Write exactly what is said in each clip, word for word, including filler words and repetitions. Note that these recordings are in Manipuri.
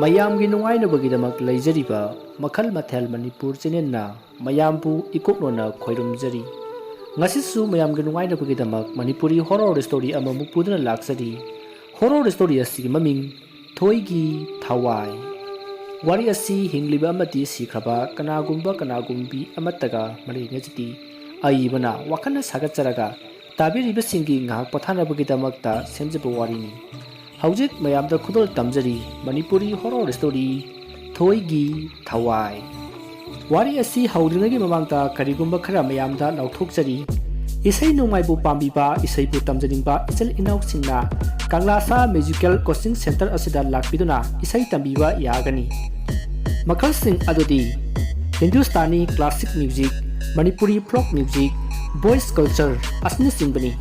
ꯃꯌꯥꯝꯒꯤ ꯅꯨꯡꯉꯥꯏꯅꯕꯒꯤꯗꯃꯛ ꯂꯩꯖꯔꯤꯕ ꯃꯈꯜ ꯃꯊꯦꯜ ꯃꯅꯤꯄꯨꯔ ꯆꯦꯅꯦꯜꯅ ꯃꯌꯥꯝꯕꯨ ꯏꯀꯣꯛꯅꯣꯅ ꯈꯣꯏꯔꯨꯝꯖꯔꯤ꯫ ꯉꯁꯤꯁꯨ ꯃꯌꯥꯝꯒꯤ ꯅꯨꯡꯉꯥꯏꯅꯕꯒꯤꯗꯃꯛ ꯃꯅꯤꯄꯨꯔꯤ ꯍꯣꯔꯣꯔ ꯁ꯭ꯇꯣꯔꯤ ꯑꯃꯃꯨꯛ ꯄꯨꯗꯨꯅ ꯂꯥꯛꯆꯔꯤ꯫ ꯍꯣꯔꯣꯔ ꯁ꯭ꯇꯣꯔꯤ ꯑꯁꯤꯒꯤ ꯃꯃꯤꯡ ꯊꯣꯏꯒꯤ ꯊꯋꯥꯏ꯫ ꯋꯥꯔꯤ ꯑꯁꯤ ꯍꯤꯡꯂꯤꯕ ꯑꯃꯗꯤ ꯁꯤꯈ꯭ꯔꯕ ꯀꯅꯥꯒꯨꯝꯕ ꯀꯅꯥꯒꯨꯝꯕꯤ ꯑꯃꯠꯇꯒ ꯃꯔꯤ ꯂꯩꯅꯖꯗꯦ꯫ ꯑꯏꯕꯅ ꯋꯥꯈꯜꯅ ꯁꯥꯒꯠꯆꯔꯒ ꯇꯥꯕꯤꯔꯤꯕꯁꯤꯡꯒꯤ ꯉꯥꯏꯍꯥꯛ ꯄꯣꯊꯥꯅꯕꯒꯤꯗꯃꯛꯇ ꯁꯦꯝꯖꯕ ꯋꯥꯔꯤꯅꯤ꯫ ꯍꯧꯖꯤꯛ ꯃꯌꯥꯝꯗ ꯈꯨꯗꯣꯜ ꯇꯝꯖꯔꯤ ꯃꯅꯤꯄꯨꯔꯤ ꯍꯣꯔꯣꯔ ꯁ꯭ꯇꯣꯔꯤ ꯊꯣꯏꯒꯤ ꯊꯋꯥꯏ꯫ ꯋꯥꯔꯤ ꯑꯁꯤ ꯍꯧꯗ꯭ꯔꯤꯉꯩꯒꯤ ꯃꯃꯥꯡꯗ ꯀꯔꯤꯒꯨꯝꯕ ꯈꯔ ꯃꯌꯥꯝꯗ ꯂꯥꯎꯊꯣꯛꯆꯔꯤ꯫ ꯏꯁꯩ ꯅꯣꯡꯃꯥꯏꯕꯨ ꯄꯥꯝꯕꯤꯕ, ꯏꯁꯩꯕꯨ ꯇꯝꯖꯅꯤꯡꯕ ꯏꯆꯤꯜ ꯏꯅꯥꯎꯁꯤꯡꯅ ꯀꯪꯂꯥꯁꯥ ꯃ꯭ꯌꯨꯖꯤꯀꯦꯜ ꯀꯣꯆꯤꯡ ꯁꯦꯟꯇꯔ ꯑꯁꯤꯗ ꯂꯥꯛꯄꯤꯗꯨꯅ ꯏꯁꯩ ꯇꯝꯕꯤꯕ ꯌꯥꯒꯅꯤ꯫ ꯃꯈꯜꯁꯤꯡ ꯑꯗꯨꯗꯤ ꯍꯤꯟꯗꯨꯁꯇꯥꯅꯤ ꯀ꯭ꯂꯥꯁꯤꯛ ꯃ꯭ꯌꯨꯖꯤꯛ, ꯃꯅꯤꯄꯨꯔꯤ ꯐꯣꯛ ꯃ꯭ꯌꯨꯖꯤꯛ, ꯚꯣꯏꯁ ꯀꯜꯆꯔ ꯑꯁꯤꯅꯆꯤꯡꯕꯅꯤ꯫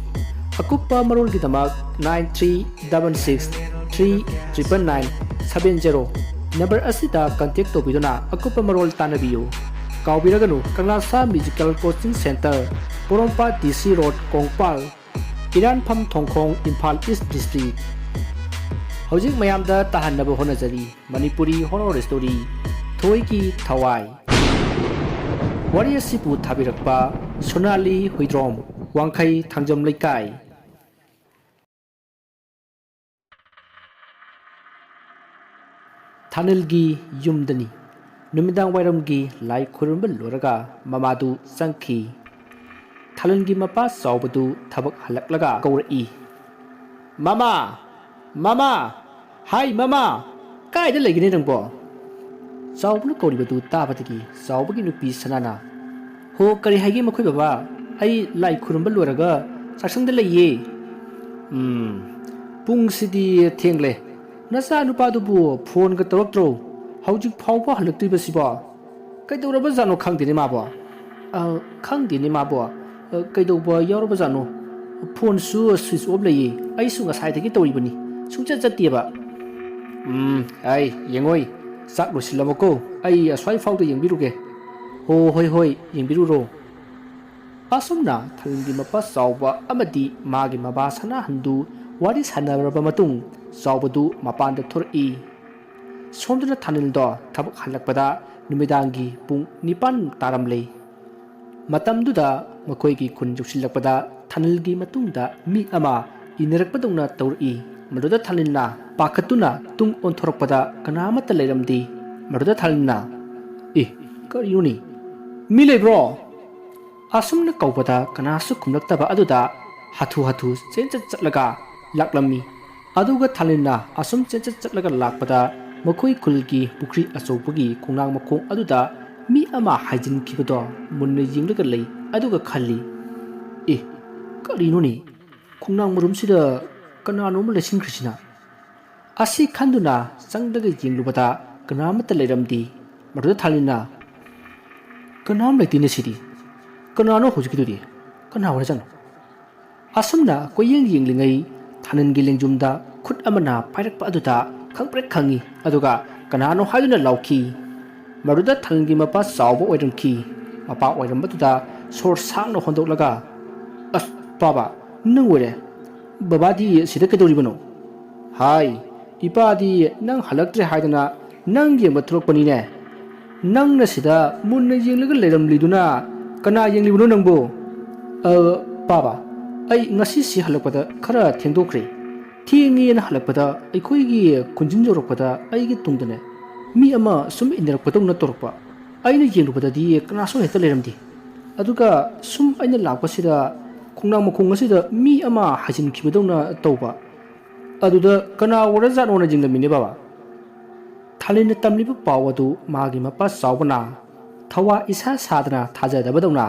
ꯑꯀꯨꯞꯄ ꯃꯔꯣꯜꯒꯤꯗꯃꯛ nine three double six three triple nine seven zero number ꯑꯁꯤꯗ ꯀꯟꯇꯦꯛ ꯇꯧꯕꯤꯗꯨꯅ ꯑꯀꯨꯞꯄ ꯃꯔꯣꯜ ꯇꯥꯟꯅꯕꯤꯌꯨ꯫ ꯀꯥꯎꯕꯤꯔꯒꯅꯨ, ꯀꯪꯂꯥꯁꯥ ꯃ꯭ꯌꯨꯖꯤꯀꯦꯜ ꯀꯣꯆꯤꯡ ꯁꯦꯟꯇꯔ, ꯄꯣꯔꯣꯝꯄꯥꯠ ꯗꯤ ꯁꯤ ꯔꯣꯗ, ꯀꯣꯡꯄꯥꯜ, ꯏꯔꯥꯟꯐꯝ ꯊꯣꯡꯈꯣꯡ, ꯏꯝꯐꯥꯜ ꯏꯁ ꯗꯤꯁꯇ꯭ꯔꯤꯛ꯫ ꯍꯧꯖꯤꯛ ꯃꯌꯥꯝꯗ ꯇꯥꯍꯟꯅꯕ ꯍꯣꯠꯅꯖꯔꯤ ꯃꯅꯤꯄꯨꯔꯤ ꯍꯣꯔꯣꯔ ꯁ꯭ꯇꯣꯔꯤ ꯊꯣꯏꯒꯤ ꯊꯋꯥꯏ꯫ ꯋꯥꯔꯤ ꯑꯁꯤꯕꯨ ꯊꯥꯕꯤꯔꯛꯄ ꯁꯣꯅꯥꯂꯤ ꯍꯨꯏꯗ꯭ꯔꯣꯝ, ꯋꯥꯡꯈꯩ ꯊꯥꯡꯖꯝ ꯂꯩꯀꯥꯏ꯫ ꯊꯥꯅꯤꯜꯒꯤ ꯌꯨꯝꯗꯅꯤ꯫ ꯅꯨꯃꯤꯗꯥꯡ ꯋꯥꯏꯔꯝꯒꯤ ꯂꯥꯏ ꯈꯨꯔꯨꯝꯕ ꯂꯣꯏꯔꯒ ꯃꯃꯥꯗꯨ ꯆꯪꯈꯤ꯫ ꯊꯥꯅꯤꯜꯒꯤ ꯃꯄꯥ ꯆꯥꯎꯕꯗꯨ ꯊꯕꯛ ꯍꯜꯂꯛꯂꯒ ꯀꯧꯔꯛꯏ, "ꯃꯃꯥ! ꯃꯃꯥ! ꯍꯥꯏ ꯃꯃꯥ! ꯀꯥꯏꯗ ꯂꯩꯒꯅꯤ ꯅꯪꯕꯣ?" ꯆꯥꯎꯕꯅ ꯀꯧꯔꯤꯕꯗꯨ ꯇꯥꯕꯗꯒꯤ ꯆꯥꯎꯕꯒꯤ ꯅꯨꯄꯤ ꯁꯅꯥꯅ, "ꯍꯣ, ꯀꯔꯤ ꯍꯥꯏꯒꯦ ꯃꯈꯣꯏ ꯕꯕꯥ? ꯑꯩ ꯂꯥꯏ ꯈꯨꯔꯨꯝꯕ ꯂꯣꯏꯔꯒ ꯆꯥꯛꯁꯪꯗ ꯂꯩꯌꯦ꯫" "ꯎꯝ, ꯄꯨꯡꯁꯤꯗꯤ ꯊꯦꯡꯂꯦ꯫ ꯅꯆꯥ ꯅꯨꯄꯥꯗꯨꯕꯨ ꯐꯣꯟꯒ ꯇꯧꯔꯛꯇ꯭ꯔꯣ? ꯍꯧꯖꯤꯛ ꯐꯥꯎꯕ ꯍꯜꯂꯛꯇ꯭ꯔꯤꯕꯁꯤꯕꯣ? ꯀꯩꯗꯧꯔꯕꯖꯥꯠꯅꯣ ꯈꯪꯗꯦꯅꯦ ꯃꯥꯕꯣ꯫" "ꯑ, ꯈꯪꯗꯦꯅꯦ ꯃꯥꯕꯣ꯫ ꯑ, ꯀꯩꯗꯧꯕ ꯌꯥꯎꯔꯕꯖꯥꯠꯅꯣ? ꯐꯣꯟꯁꯨ ꯁ꯭ꯋꯤꯆ ꯑꯣꯐ ꯂꯩꯌꯦ꯫ ꯑꯩꯁꯨ ꯉꯁꯥꯏꯗꯒꯤ ꯇꯧꯔꯤꯕꯅꯤ꯫ ꯁꯨꯡꯆꯠ ꯆꯠꯇꯦꯕ꯫" "ꯎꯝ, ꯑꯩ ꯌꯦꯡꯉꯣꯏ꯫ ꯆꯥꯛ ꯂꯣꯏꯁꯤꯜꯂꯝꯃꯣꯀꯣ꯫ ꯑꯩ ꯑꯁ꯭ꯋꯥꯏ ꯐꯥꯎꯗ ꯌꯦꯡꯕꯤꯔꯨꯒꯦ꯫" "ꯍꯣ, ꯍꯣꯏ, ꯍꯣꯏ, ꯌꯦꯡꯕꯤꯔꯨꯔꯣ꯫" ꯑꯁꯨꯝꯅ ꯊꯥꯅꯤꯜꯒꯤ ꯃꯄꯥ ꯆꯥꯎꯕ ꯑꯃꯗꯤ ꯃꯥꯒꯤ ꯃꯃꯥ ꯁꯅꯥꯍꯟꯗꯨ ꯋꯥꯔꯤ ꯁꯥꯟꯅꯔꯕ ꯃꯇꯨꯡ, ꯆꯥꯎꯕꯗꯨ ꯃꯄꯥꯟꯗ ꯊꯣꯔꯛꯏ꯫ ꯁꯣꯝꯗꯅ ꯊꯥꯅꯤꯜꯗꯣ ꯊꯕꯛ ꯍꯜꯂꯛꯄꯗ ꯅꯨꯃꯤꯗꯥꯡꯒꯤ ꯄꯨꯡ ꯅꯤꯄꯥꯟ ꯇꯥꯔꯝꯂꯦ꯫ ꯃꯇꯝꯗꯨꯗ ꯃꯈꯣꯏꯒꯤ ꯈꯨꯟ ꯌꯧꯁꯤꯜꯂꯛꯄꯗ ꯊꯥꯅꯤꯜꯒꯤ ꯃꯇꯨꯡꯗ ꯃꯤ ꯑꯃ ꯏꯟꯅꯔꯛꯄꯗꯧꯅ ꯇꯧꯔꯛꯏ꯫ ꯃꯗꯨꯗ ꯊꯥꯅꯤꯜꯅ ꯄꯥꯈꯠꯇꯨꯅ ꯇꯨꯡ ꯑꯣꯟꯊꯣꯔꯛꯄꯗ ꯀꯅꯥ ꯑꯃꯠꯇ ꯂꯩꯔꯝꯗꯦ꯫ ꯃꯗꯨꯗ ꯊꯥꯅꯤꯜꯅ, "ꯑꯦ, ꯀꯔꯤꯅꯣꯅꯦ? ꯃꯤ ꯂꯩꯕ꯭ꯔꯣ?" ꯑꯁꯨꯝꯅ ꯀꯧꯕꯗ ꯀꯅꯥꯁꯨ ꯈꯨꯝꯂꯛꯇꯕ ꯑꯗꯨꯗ ꯍꯥꯊꯨ ꯍꯥꯊꯨ ꯆꯦꯟꯆꯠ ꯆꯠꯂꯒ ꯂꯥꯛꯂꯝꯃꯤ꯫ ꯑꯗꯨꯒ ꯊꯥꯅꯤꯜꯅ ꯑꯁꯨꯝ ꯆꯦꯟꯆꯠ ꯆꯠꯂꯒ ꯂꯥꯛꯄꯗ ꯃꯈꯣꯏ ꯈꯨꯜꯒꯤ ꯄꯨꯈ꯭ꯔꯤ ꯑꯆꯧꯕꯒꯤ ꯈꯣꯡꯅꯥꯡ ꯃꯈꯣꯡ ꯑꯗꯨꯗ ꯃꯤ ꯑꯃ ꯍꯥꯏꯖꯤꯟꯈꯤꯕꯗꯣ ꯃꯨꯟꯅ ꯌꯦꯡꯂꯒ ꯂꯩ꯫ ꯑꯗꯨꯒ ꯈꯜꯂꯤ, "ꯑꯦ, ꯀꯔꯤꯅꯣꯅꯦ? ꯈꯣꯡꯅꯥꯡ ꯃꯔꯨꯝꯁꯤꯗ ꯀꯅꯥꯅꯣ ꯑꯃ ꯂꯩꯁꯤꯟꯈ꯭ꯔꯤꯁꯤꯅ?" ꯑꯁꯤ ꯈꯟꯗꯨꯅ ꯆꯪꯂꯒ ꯌꯦꯡꯂꯨꯕꯗ ꯀꯅꯥ ꯑꯃꯠꯇ ꯂꯩꯔꯝꯗꯦ꯫ ꯃꯗꯨꯗ ꯊꯥꯅꯤꯜꯅ, "ꯀꯅꯥꯝ ꯂꯩꯇꯦꯅꯦ ꯁꯤꯗꯤ꯫ ꯀꯅꯥꯅꯣ ꯍꯧꯖꯤꯛꯀꯤꯗꯨꯗꯤ? ꯀꯅꯥ ꯑꯣꯏꯔꯖꯥꯠꯅꯣ?" ꯑꯁꯨꯝꯅ ꯀꯣꯏꯌꯦꯡ ꯌꯦꯡꯂꯤꯉꯩ ꯊꯥꯅꯤꯜꯒꯤ ꯂꯦꯡꯖꯨꯝꯗ ꯈꯨꯠ ꯑꯃꯅ ꯄꯥꯏꯔꯛꯄ ꯑꯗꯨꯗ ꯈꯪꯄ꯭ꯔꯦꯛ ꯈꯪꯉꯤ꯫ ꯑꯗꯨꯒ ꯀꯅꯥꯅꯣ ꯍꯥꯏꯗꯨꯅ ꯂꯥꯎꯈꯤ꯫ ꯃꯗꯨꯗ ꯊꯥꯅꯤꯜꯒꯤ ꯃꯄꯥ ꯆꯥꯎꯕ ꯑꯣꯏꯔꯝꯈꯤ꯫ ꯃꯄꯥ ꯑꯣꯏꯔꯝꯕꯗꯨꯗ ꯁꯣꯔ ꯁꯥꯡꯅ ꯍꯣꯟꯗꯣꯛꯂꯒ, "ꯑꯁ, ꯄꯥꯕ, ꯅꯪ ꯑꯣꯏꯔꯦ꯫ ꯕꯕꯥꯗꯤ ꯁꯤꯗ ꯀꯩꯗꯧꯔꯤꯕꯅꯣ?" "ꯍꯥꯏ, ꯏꯄꯥꯗꯤ ꯅꯪ ꯍꯜꯂꯛꯇ꯭ꯔꯦ ꯍꯥꯏꯗꯅ ꯅꯪ ꯌꯦꯡꯕ ꯊꯣꯛꯂꯛꯄꯅꯤꯅꯦ꯫ ꯅꯪꯅ ꯁꯤꯗ ꯃꯨꯟꯅ ꯌꯦꯡꯂꯒ ꯂꯩꯔꯝꯂꯤꯗꯨꯅ ꯀꯅꯥ ꯌꯦꯡꯂꯤꯕꯅꯣ ꯅꯪꯕꯨ?" "ꯑ, ꯄꯥꯕ, ꯑꯩ ꯉꯁꯤꯁꯤ ꯍꯜꯂꯛꯄꯗ ꯈꯔ ꯊꯦꯡꯗꯣꯛꯈ꯭ꯔꯦ꯫ ꯊꯦꯡꯉꯦꯅ ꯍꯜꯂꯛꯄꯗ ꯑꯩꯈꯣꯏꯒꯤ ꯈꯨꯟꯖꯤꯟ ꯌꯧꯔꯛꯄꯗ ꯑꯩꯒꯤ ꯇꯨꯡꯗꯅꯦ ꯃꯤ ꯑꯃ ꯁꯨꯝ ꯏꯟꯅꯔꯛꯄꯗꯧꯅ ꯇꯧꯔꯛꯄ꯫ ꯑꯩꯅ ꯌꯦꯡꯂꯨꯕꯗꯗꯤ ꯀꯅꯥꯁꯨ ꯍꯦꯛꯇ ꯂꯩꯔꯝꯗꯦ꯫ ꯑꯗꯨꯒ ꯁꯨꯝ ꯑꯩꯅ ꯂꯥꯛꯄꯁꯤꯗ ꯈꯣꯡꯅꯥꯡ ꯃꯈꯣꯡ ꯑꯁꯤꯗ ꯃꯤ ꯑꯃ ꯍꯥꯏꯖꯤꯟꯈꯤꯕꯗꯧꯅ ꯇꯧꯕ꯫ ꯑꯗꯨꯗ ꯀꯅꯥ ꯑꯣꯏꯔꯖꯥꯠꯅꯣꯅ ꯌꯦꯡꯂꯝꯃꯤꯅꯦ ꯕꯕꯥ꯫" ꯊꯥꯅꯤꯜꯅ ꯇꯝꯂꯤꯕ ꯄꯥꯎ ꯑꯗꯨ ꯃꯥꯒꯤ ꯃꯄꯥ ꯆꯥꯎꯕꯅ ꯊꯋꯥ ꯏꯁꯥ ꯁꯥꯗꯅ ꯊꯥꯖꯗꯕꯗꯧꯅ,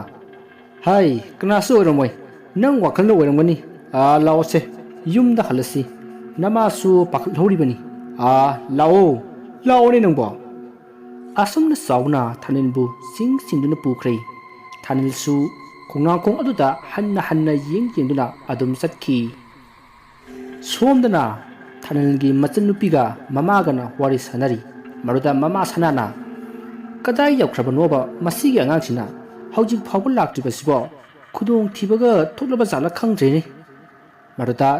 "ꯍꯥꯏ, ꯀꯅꯥꯁꯨ ꯑꯣꯏꯔꯝꯃꯣꯏ꯫ ꯅꯪ ꯋꯥꯈꯜꯅ ꯑꯣꯏꯔꯝꯒꯅꯤ꯫ ꯑꯥ, ꯂꯥꯛꯑꯣꯁꯦ, ꯌꯨꯝꯗ ꯍꯜꯂꯁꯤ꯫ ꯅꯃꯥꯁꯨ ꯄꯥꯈꯠꯍꯧꯔꯤꯕꯅꯤ꯫ ꯑꯥ, ꯂꯥꯛꯑꯣ, ꯂꯥꯛꯑꯣꯅꯦ ꯅꯪꯕꯣ꯫" ꯑꯁꯨꯝꯅ ꯆꯥꯎꯕꯅ ꯊꯥꯅꯤꯜꯕꯨ ꯆꯤꯡ ꯆꯤꯡꯗꯨꯅ ꯄꯨꯈ꯭ꯔꯦ꯫ ꯊꯥꯅꯤꯜꯁꯨ ꯈꯣꯡꯅꯥꯡꯈꯣꯡ ꯑꯗꯨꯗ ꯍꯟꯅ ꯍꯟꯅ ꯌꯦꯡ ꯌꯦꯡꯗꯨꯅ ꯑꯗꯨꯝ ꯆꯠꯈꯤ꯫ ꯁꯣꯝꯗꯅ ꯊꯥꯅꯤꯜꯒꯤ ꯃꯆꯟꯅꯨꯄꯤꯒ ꯃꯃꯥꯒꯅ ꯋꯥꯔꯤ ꯁꯥꯟꯅꯔꯤ꯫ ꯃꯗꯨꯗ ꯃꯃꯥ ꯁꯅꯥꯅ, "ꯀꯗꯥꯏ ꯌꯧꯈ꯭ꯔꯕꯅꯣꯕ ꯃꯁꯤꯒꯤ ꯑꯉꯥꯡꯁꯤꯅ? ꯍꯧꯖꯤꯛ ꯐꯥꯎꯕ ꯂꯥꯛꯇ꯭ꯔꯤꯕꯁꯤꯕꯣ? ꯈꯨꯗꯣꯡꯊꯤꯕꯒ ꯊꯣꯛꯂꯕ ꯖꯥꯠꯂ ꯈꯪꯗ꯭ꯔꯦꯅꯦ꯫" ꯃꯗꯨꯗ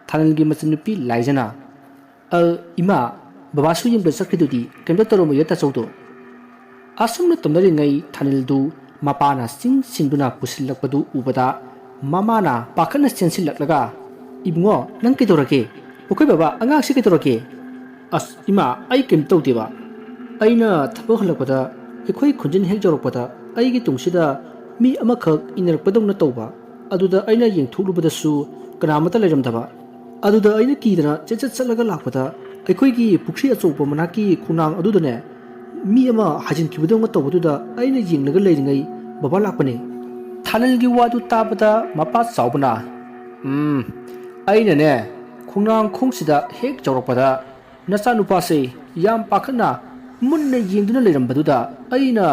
ꯊꯥꯅꯤꯜꯒꯤ ꯃꯆꯟꯅꯨꯄꯤ ꯂꯥꯏꯖꯅ, "ꯑ, ꯏꯃꯥ, ꯕꯕꯥꯁꯨ ꯌꯨꯝꯗ ꯆꯠꯈ꯭ꯔꯤꯗꯨꯗꯤ ꯀꯩꯝꯇ ꯇꯧꯔꯝꯃꯣꯏꯗ ꯇꯥꯆꯧꯗꯣ꯫ ꯑꯁꯨꯝꯅ ꯇꯧꯅꯔꯤꯉꯩ ꯊꯥꯅꯤꯜꯗꯨ ꯃꯄꯥꯅ ꯆꯤꯡ ꯆꯤꯡꯗꯨꯅ ꯄꯨꯁꯤꯜꯂꯛꯄꯗꯨ ꯎꯕꯗ ꯃꯃꯥꯅ ꯄꯥꯈꯠꯅ ꯆꯦꯟꯁꯤꯜꯂꯛꯂꯒ, "ꯏꯕꯨꯡꯉꯣ, ꯅꯪ ꯀꯩꯗꯧꯔꯒꯦ? ꯃꯈꯣꯏ ꯕꯕꯥ, ꯑꯉꯥꯡꯁꯤ ꯀꯩꯗꯧꯔꯒꯦ?" "ꯑꯁ ꯏꯃꯥ, ꯑꯩ ꯀꯩꯝ ꯇꯧꯗꯦꯕ꯫ ꯑꯩꯅ ꯊꯕꯛ ꯍꯜꯂꯛꯄꯗ ꯑꯩꯈꯣꯏ ꯈꯨꯟꯖꯤꯟ ꯍꯦꯛ ꯌꯧꯔꯛꯄꯗ ꯑꯩꯒꯤ ꯇꯨꯡꯁꯤꯗ ꯃꯤ ꯑꯃꯈꯛ ꯏꯟꯅꯔꯛꯄꯗꯧꯅ ꯇꯧꯕ꯫ ꯑꯗꯨꯗ ꯑꯩꯅ ꯌꯦꯡꯊꯣꯛꯂꯨꯕꯗꯁꯨ ꯀꯅꯥꯃꯠꯇ ꯂꯩꯔꯝꯗꯕ꯫ ꯑꯗꯨꯗ ꯑꯩꯅ ꯀꯤꯗꯅ ꯆꯠ ꯆꯠ ꯆꯠꯂꯒ ꯂꯥꯛꯄꯗ ꯑꯩꯈꯣꯏꯒꯤ ꯄꯨꯈ꯭ꯔꯤ ꯑꯆꯧꯕ ꯃꯅꯥꯛꯀꯤ ꯈꯣꯡꯅꯥꯡ ꯑꯗꯨꯗꯅꯦ ꯃꯤ ꯑꯃ ꯍꯥꯏꯖꯤꯟꯈꯤꯕꯗꯧꯅ ꯇꯧꯕꯗꯨꯗ ꯑꯩꯅ ꯌꯦꯡꯂꯒ ꯂꯩꯔꯤꯉꯩ ꯕꯕꯥ ꯂꯥꯛꯄꯅꯦ꯫" ꯊꯥꯅꯤꯜꯒꯤ ꯋꯥꯗꯨ ꯇꯥꯕꯗ ꯃꯄꯥ ꯆꯥꯎꯕꯅ, "ꯎꯝ, ꯑꯩꯅꯅꯦ ꯈꯣꯡꯅꯥꯡ ꯈꯣꯡꯁꯤꯗ ꯍꯦꯛ ꯌꯧꯔꯛꯄꯗ ꯅꯆꯥꯅꯨꯄꯥꯁꯦ ꯌꯥꯝ ꯄꯥꯈꯠꯅ ꯃꯨꯟꯅ ꯌꯦꯡꯗꯨꯅ ꯂꯩꯔꯝꯕꯗꯨꯗ ꯑꯩꯅ,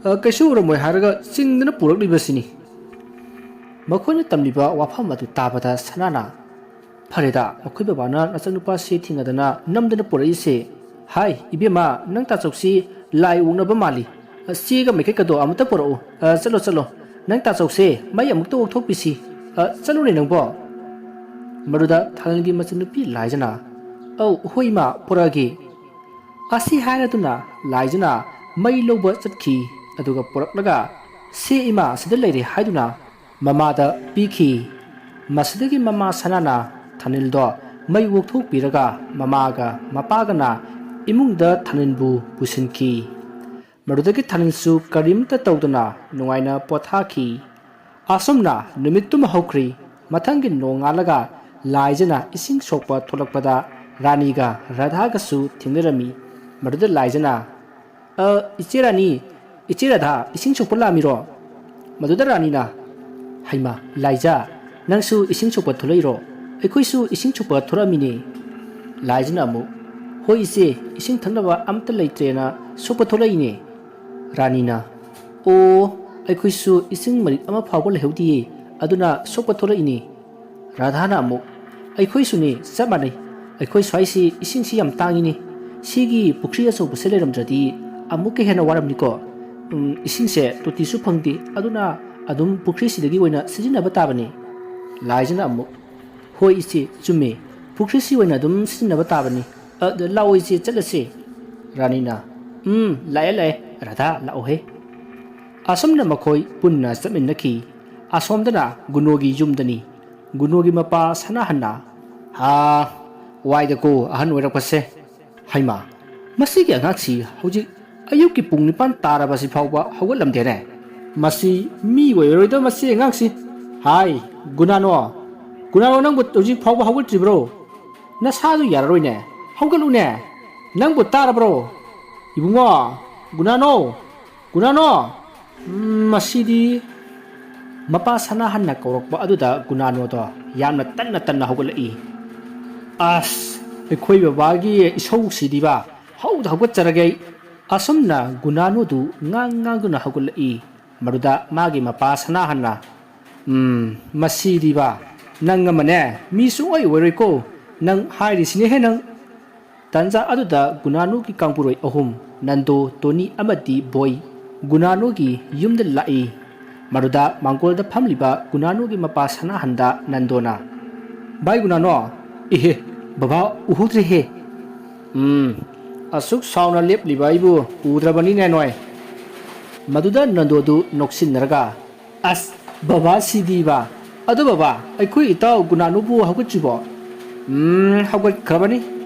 ꯑ, ꯀꯩꯁꯨ ꯎꯔꯝꯃꯣꯏ ꯍꯥꯏꯔꯒ ꯆꯤꯡꯗꯨꯅ ꯄꯨꯔꯛꯂꯤꯕꯁꯤꯅꯤ꯫" ꯃꯈꯣꯏꯅ ꯇꯝꯂꯤꯕ ꯋꯥꯐꯝ ꯑꯗꯨ ꯇꯥꯕꯗ ꯁꯅꯥꯅ, "ꯐꯔꯦꯗ, ꯃꯈꯣꯏ ꯕꯕꯥꯅ ꯅꯆꯥꯅꯨꯄꯥꯁꯤ ꯊꯦꯡꯅꯗꯅ ꯅꯝꯗꯅ ꯄꯨꯔꯛꯏꯁꯦ꯫ ꯍꯥꯏ, ꯏꯕꯦꯝꯃ, ꯅꯪ ꯇꯥꯆꯧꯁꯤ ꯂꯥꯏ ꯑꯣꯛꯅꯕ ꯃꯥꯜꯂꯤ꯫ ꯑ, ꯆꯦꯒ ꯃꯩꯈꯦꯠꯀꯗꯣ ꯑꯃꯨꯛꯇ ꯄꯨꯔꯛꯎ꯫ ꯑ, ꯆꯠꯂꯣ, ꯆꯠꯂꯣ꯫ ꯅꯪ ꯇꯥꯆꯧꯁꯦ ꯃꯩ ꯑꯃꯨꯛꯇ ꯑꯣꯛꯊꯣꯛꯄꯤꯁꯤ꯫ ꯑ, ꯆꯠꯂꯨꯅꯦ ꯅꯪꯕꯣ꯫" ꯃꯗꯨꯗ ꯊꯥꯅꯤꯜꯒꯤ ꯃꯆꯟꯅꯨꯄꯤ ꯂꯥꯏꯖꯅ, "ꯑꯧ, ꯍꯣꯏ ꯏꯃꯥ, ꯄꯨꯔꯛꯑꯒꯦ꯫" ꯑꯁꯤ ꯍꯥꯏꯔꯗꯨꯅ ꯂꯥꯏꯖꯅ ꯃꯩ ꯂꯧꯕ ꯆꯠꯈꯤ꯫ ꯑꯗꯨꯒ ꯄꯨꯔꯛꯂꯒ, "ꯁꯦ ꯏꯃꯥ, ꯁꯤꯗ ꯂꯩꯔꯦ" ꯍꯥꯏꯗꯨꯅ ꯃꯃꯥꯗ ꯄꯤꯈꯤ꯫ ꯃꯁꯤꯗꯒꯤ ꯃꯃꯥ ꯁꯅꯥꯅ ꯊꯥꯅꯤꯜꯗꯣ ꯃꯩ ꯑꯣꯛꯊꯣꯛꯄꯤꯔꯒ ꯃꯃꯥꯒ ꯃꯄꯥꯒꯅ ꯏꯃꯨꯡꯗ ꯊꯥꯅꯤꯜꯕꯨ ꯄꯨꯁꯤꯟꯈꯤ꯫ ꯃꯗꯨꯗꯒꯤ ꯊꯥꯅꯤꯜꯁꯨ ꯀꯔꯤꯝꯇ ꯇꯧꯗꯅ ꯅꯨꯡꯉꯥꯏꯅ ꯄꯣꯊꯥꯈꯤ꯫ ꯑꯁꯨꯝꯅ ꯅꯨꯃꯤꯠꯇꯨꯃ ꯍꯧꯈ꯭ꯔꯤ꯫ ꯃꯊꯪꯒꯤ ꯅꯣꯡꯉꯥꯜꯂꯒ ꯂꯥꯏꯖꯅ ꯏꯁꯤꯡ ꯁꯣꯛꯄ ꯊꯣꯛꯂꯛꯄꯗ ꯔꯥꯅꯤꯒ ꯔꯥꯙꯥꯒꯁꯨ ꯊꯦꯡꯅꯔꯝꯃꯤ꯫ ꯃꯗꯨꯗ ꯂꯥꯏꯖꯅ, "ꯑ, ꯏꯆꯦ ꯔꯥꯅꯤ, ꯏꯆꯦ ꯔꯥꯙꯥ, ꯏꯁꯤꯡ ꯁꯣꯛꯄ ꯂꯥꯛꯑꯝꯃꯤꯔꯣ?" ꯃꯗꯨꯗ ꯔꯥꯅꯤꯅ, "ꯍꯩꯃꯥ, ꯂꯥꯏꯖꯥ, ꯅꯪꯁꯨ ꯏꯁꯤꯡ ꯁꯣꯛꯄ ꯊꯣꯛꯂꯛꯏꯔꯣ? ꯑꯩꯈꯣꯏꯁꯨ ꯏꯁꯤꯡ ꯁꯣꯛꯄ ꯊꯣꯛꯂꯛꯑꯝꯃꯤꯅꯦ꯫" ꯂꯥꯏꯖꯅ ꯑꯃꯨꯛ, "ꯍꯣꯏ ꯏꯆꯦ, ꯏꯁꯤꯡ ꯊꯛꯅꯕ ꯑꯝꯇ ꯂꯩꯇ꯭ꯔꯦꯅ ꯁꯣꯛꯄ ꯊꯣꯛꯂꯛꯏꯅꯦ꯫" ꯔꯥꯅꯤꯅ, "ꯑꯣ, ꯑꯩꯈꯣꯏꯁꯨ ꯏꯁꯤꯡ ꯃꯔꯤꯛ ꯑꯃ ꯐꯥꯎꯕ ꯂꯩꯍꯧꯗꯤꯌꯦ, ꯑꯗꯨꯅ ꯁꯣꯛꯄ ꯊꯣꯛꯂꯛꯏꯅꯦ꯫" ꯔꯥꯙꯥꯅ ꯑꯃꯨꯛ, "ꯑꯩꯈꯣꯏꯁꯨꯅꯤ, ꯆꯞ ꯃꯥꯟꯅꯩ꯫ ꯑꯩꯈꯣꯏ ꯁ꯭ꯋꯥꯏꯁꯤ ꯏꯁꯤꯡꯁꯤ ꯌꯥꯝ ꯇꯥꯡꯉꯤꯅꯤ꯫ ꯁꯤꯒꯤ ꯄꯨꯈ꯭ꯔꯤ ꯑꯆꯧꯕꯁꯦ ꯂꯩꯔꯝꯗ꯭ꯔꯗꯤ ꯑꯃꯨꯛꯀ ꯍꯦꯟꯅ ꯋꯥꯔꯝꯅꯤꯀꯣ꯫ ꯎꯝ, ꯏꯁꯤꯡꯁꯦ ꯇꯣꯇꯤꯁꯨ ꯐꯪꯗꯦ, ꯑꯗꯨꯅ ꯑꯗꯨꯝ ꯄꯨꯈ꯭ꯔꯤꯁꯤꯗꯒꯤ ꯑꯣꯏꯅ ꯁꯤꯖꯤꯟꯅꯕ ꯇꯥꯕꯅꯤ꯫" ꯂꯥꯏꯖꯅ ꯑꯃꯨꯛ, "ꯍꯣꯏ ꯏꯆꯦ, ꯆꯨꯝꯃꯦ꯫ ꯄꯨꯈ꯭ꯔꯤꯁꯤ ꯑꯣꯏꯅ ꯑꯗꯨꯝ ꯁꯤꯖꯤꯟꯅꯕ ꯇꯥꯕꯅꯤ꯫ "ꯑ, ꯂꯥꯛꯑꯣ ꯏꯆꯦ, ꯆꯠꯂꯁꯦ꯫" ꯔꯥꯅꯤꯅ, "ꯎꯝ, ꯂꯥꯛꯑꯦ, ꯂꯥꯛꯑꯦ, ꯔꯥꯙꯥ, ꯂꯥꯛꯑꯣꯍꯦ꯫" ꯑꯁꯨꯝꯅ ꯃꯈꯣꯏ ꯄꯨꯟꯅ ꯆꯠꯃꯤꯟꯅꯈꯤ꯫ ꯑꯁꯣꯝꯗꯅ ꯒꯨꯅꯣꯒꯤ ꯌꯨꯝꯗꯅꯤ꯫ ꯒꯨꯅꯣꯒꯤ ꯃꯄꯥ ꯁꯅꯥꯍꯟꯅ, "ꯍꯥ, ꯋꯥꯏꯗꯀꯣ ꯑꯍꯟ ꯑꯣꯏꯔꯛꯄꯁꯦ꯫ ꯍꯩꯃꯥ, ꯃꯁꯤꯒꯤ ꯑꯉꯥꯡꯁꯤ ꯍꯧꯖꯤꯛ ꯑꯌꯨꯛꯀꯤ ꯄꯨꯡ ꯅꯤꯄꯥꯟ ꯇꯥꯔꯕꯁꯤ ꯐꯥꯎꯕ ꯍꯧꯒꯠꯂꯝꯗꯦꯅꯦ꯫ ꯃꯁꯤ ꯃꯤ ꯑꯣꯏꯔꯔꯣꯏꯗ ꯃꯁꯤ ꯑꯉꯥꯡꯁꯤ꯫ ꯍꯥꯏ, ꯒꯨꯅꯥꯅꯣ, ꯒꯨꯅꯥꯅꯣ, ꯅꯪꯕꯨ ꯍꯧꯖꯤꯛ ꯐꯥꯎꯕ ꯍꯧꯒꯠꯇ꯭ꯔꯤꯕ꯭ꯔꯣ? ꯅꯁꯥꯗꯨ ꯌꯥꯔꯔꯣꯏꯅꯦ, ꯍꯧꯒꯠꯂꯨꯅꯦ꯫ ꯅꯪꯕꯨ ꯇꯥꯔꯕ꯭ꯔꯣ? ꯏꯕꯨꯡꯉꯣ, ꯒꯨꯅꯥꯅꯣ, ꯒꯨꯅꯥꯅꯣ!" ꯎꯝ, ꯃꯁꯤꯗꯤ꯫ ꯃꯄꯥ ꯁꯅꯥꯍꯟꯅ ꯀꯧꯔꯛꯄ ꯑꯗꯨꯗ ꯒꯨꯅꯥꯅꯣꯗꯣ ꯌꯥꯝꯅ ꯇꯟꯅ ꯇꯟꯅ ꯍꯧꯒꯠꯂꯛꯏ꯫ "ꯑꯁ, ꯑꯩꯈꯣꯏ ꯕꯕꯥꯒꯤ ꯏꯁꯧꯁꯤꯗꯤꯕ, ꯍꯧꯗ ꯍꯧꯒꯠꯆꯔꯒꯦ ꯑꯩ꯫" ꯑꯁꯨꯝꯅ ꯒꯨꯅꯥꯅꯣꯗꯨ ꯉꯥꯡ ꯉꯥꯡꯗꯨꯅ ꯍꯧꯒꯠꯂꯛꯏ꯫ ꯃꯗꯨꯗ ꯃꯥꯒꯤ ꯃꯄꯥ ꯁꯅꯥꯍꯟꯅ, "ꯎꯝ, ꯃꯁꯤꯗꯤꯕ, ꯅꯪ ꯑꯃꯅꯦ, ꯃꯤ ꯁꯨꯡꯑꯣꯏ ꯑꯣꯏꯔꯣꯏꯀꯣ, ꯅꯪ ꯍꯥꯏꯔꯤꯁꯤꯅꯦꯍꯦ ꯅꯪ꯫" ꯇꯟꯖꯥ ꯑꯗꯨꯗ ꯒꯨꯅꯥꯅꯨꯒꯤ ꯀꯥꯡꯕꯨꯔꯣꯏ ꯑꯍꯨꯝ, ꯅꯟꯗꯣ, ꯇꯣꯅꯤ ꯑꯃꯗꯤ ꯕꯣꯏ, ꯒꯨꯅꯥꯅꯨꯒꯤ ꯌꯨꯝꯗ ꯂꯥꯛꯏ꯫ ꯃꯗꯨꯗ ꯃꯥꯡꯒꯣꯜꯗ ꯐꯝꯂꯤꯕ ꯒꯨꯅꯥꯅꯨꯒꯤ ꯃꯄꯥ ꯁꯅꯥꯍꯟꯗ ꯅꯟꯗꯣꯅ, "ꯚꯥꯏ ꯒꯨꯅꯥꯅꯣ, ꯏꯍꯦ, ꯕꯕꯥ ꯎꯍꯧꯗ꯭ꯔꯦꯍꯦ꯫ ꯎꯝ, ꯑꯁꯨꯛ ꯁꯥꯎꯅ ꯂꯦꯞꯂꯤꯕ ꯑꯩꯕꯨ ꯎꯗ꯭ꯔꯕꯅꯤꯅꯦ ꯅꯣꯏ꯫" ꯃꯗꯨꯗ ꯅꯟꯗꯣꯗꯨ ꯅꯣꯛꯁꯤꯟꯅꯔꯒ, "ꯑꯁ, ꯕꯕꯥ ꯁꯤꯗꯤꯕ꯫ ꯑꯗꯣ ꯕꯕꯥ, ꯑꯩꯈꯣꯏ ꯏꯇꯥꯎ ꯒꯨꯅꯥꯅꯨꯕꯨ ꯍꯧꯒꯠꯇ꯭ꯔꯤꯕꯣ?" "ꯎꯝ, ꯍꯧꯒꯠꯈ꯭ꯔꯕꯅꯤ꯫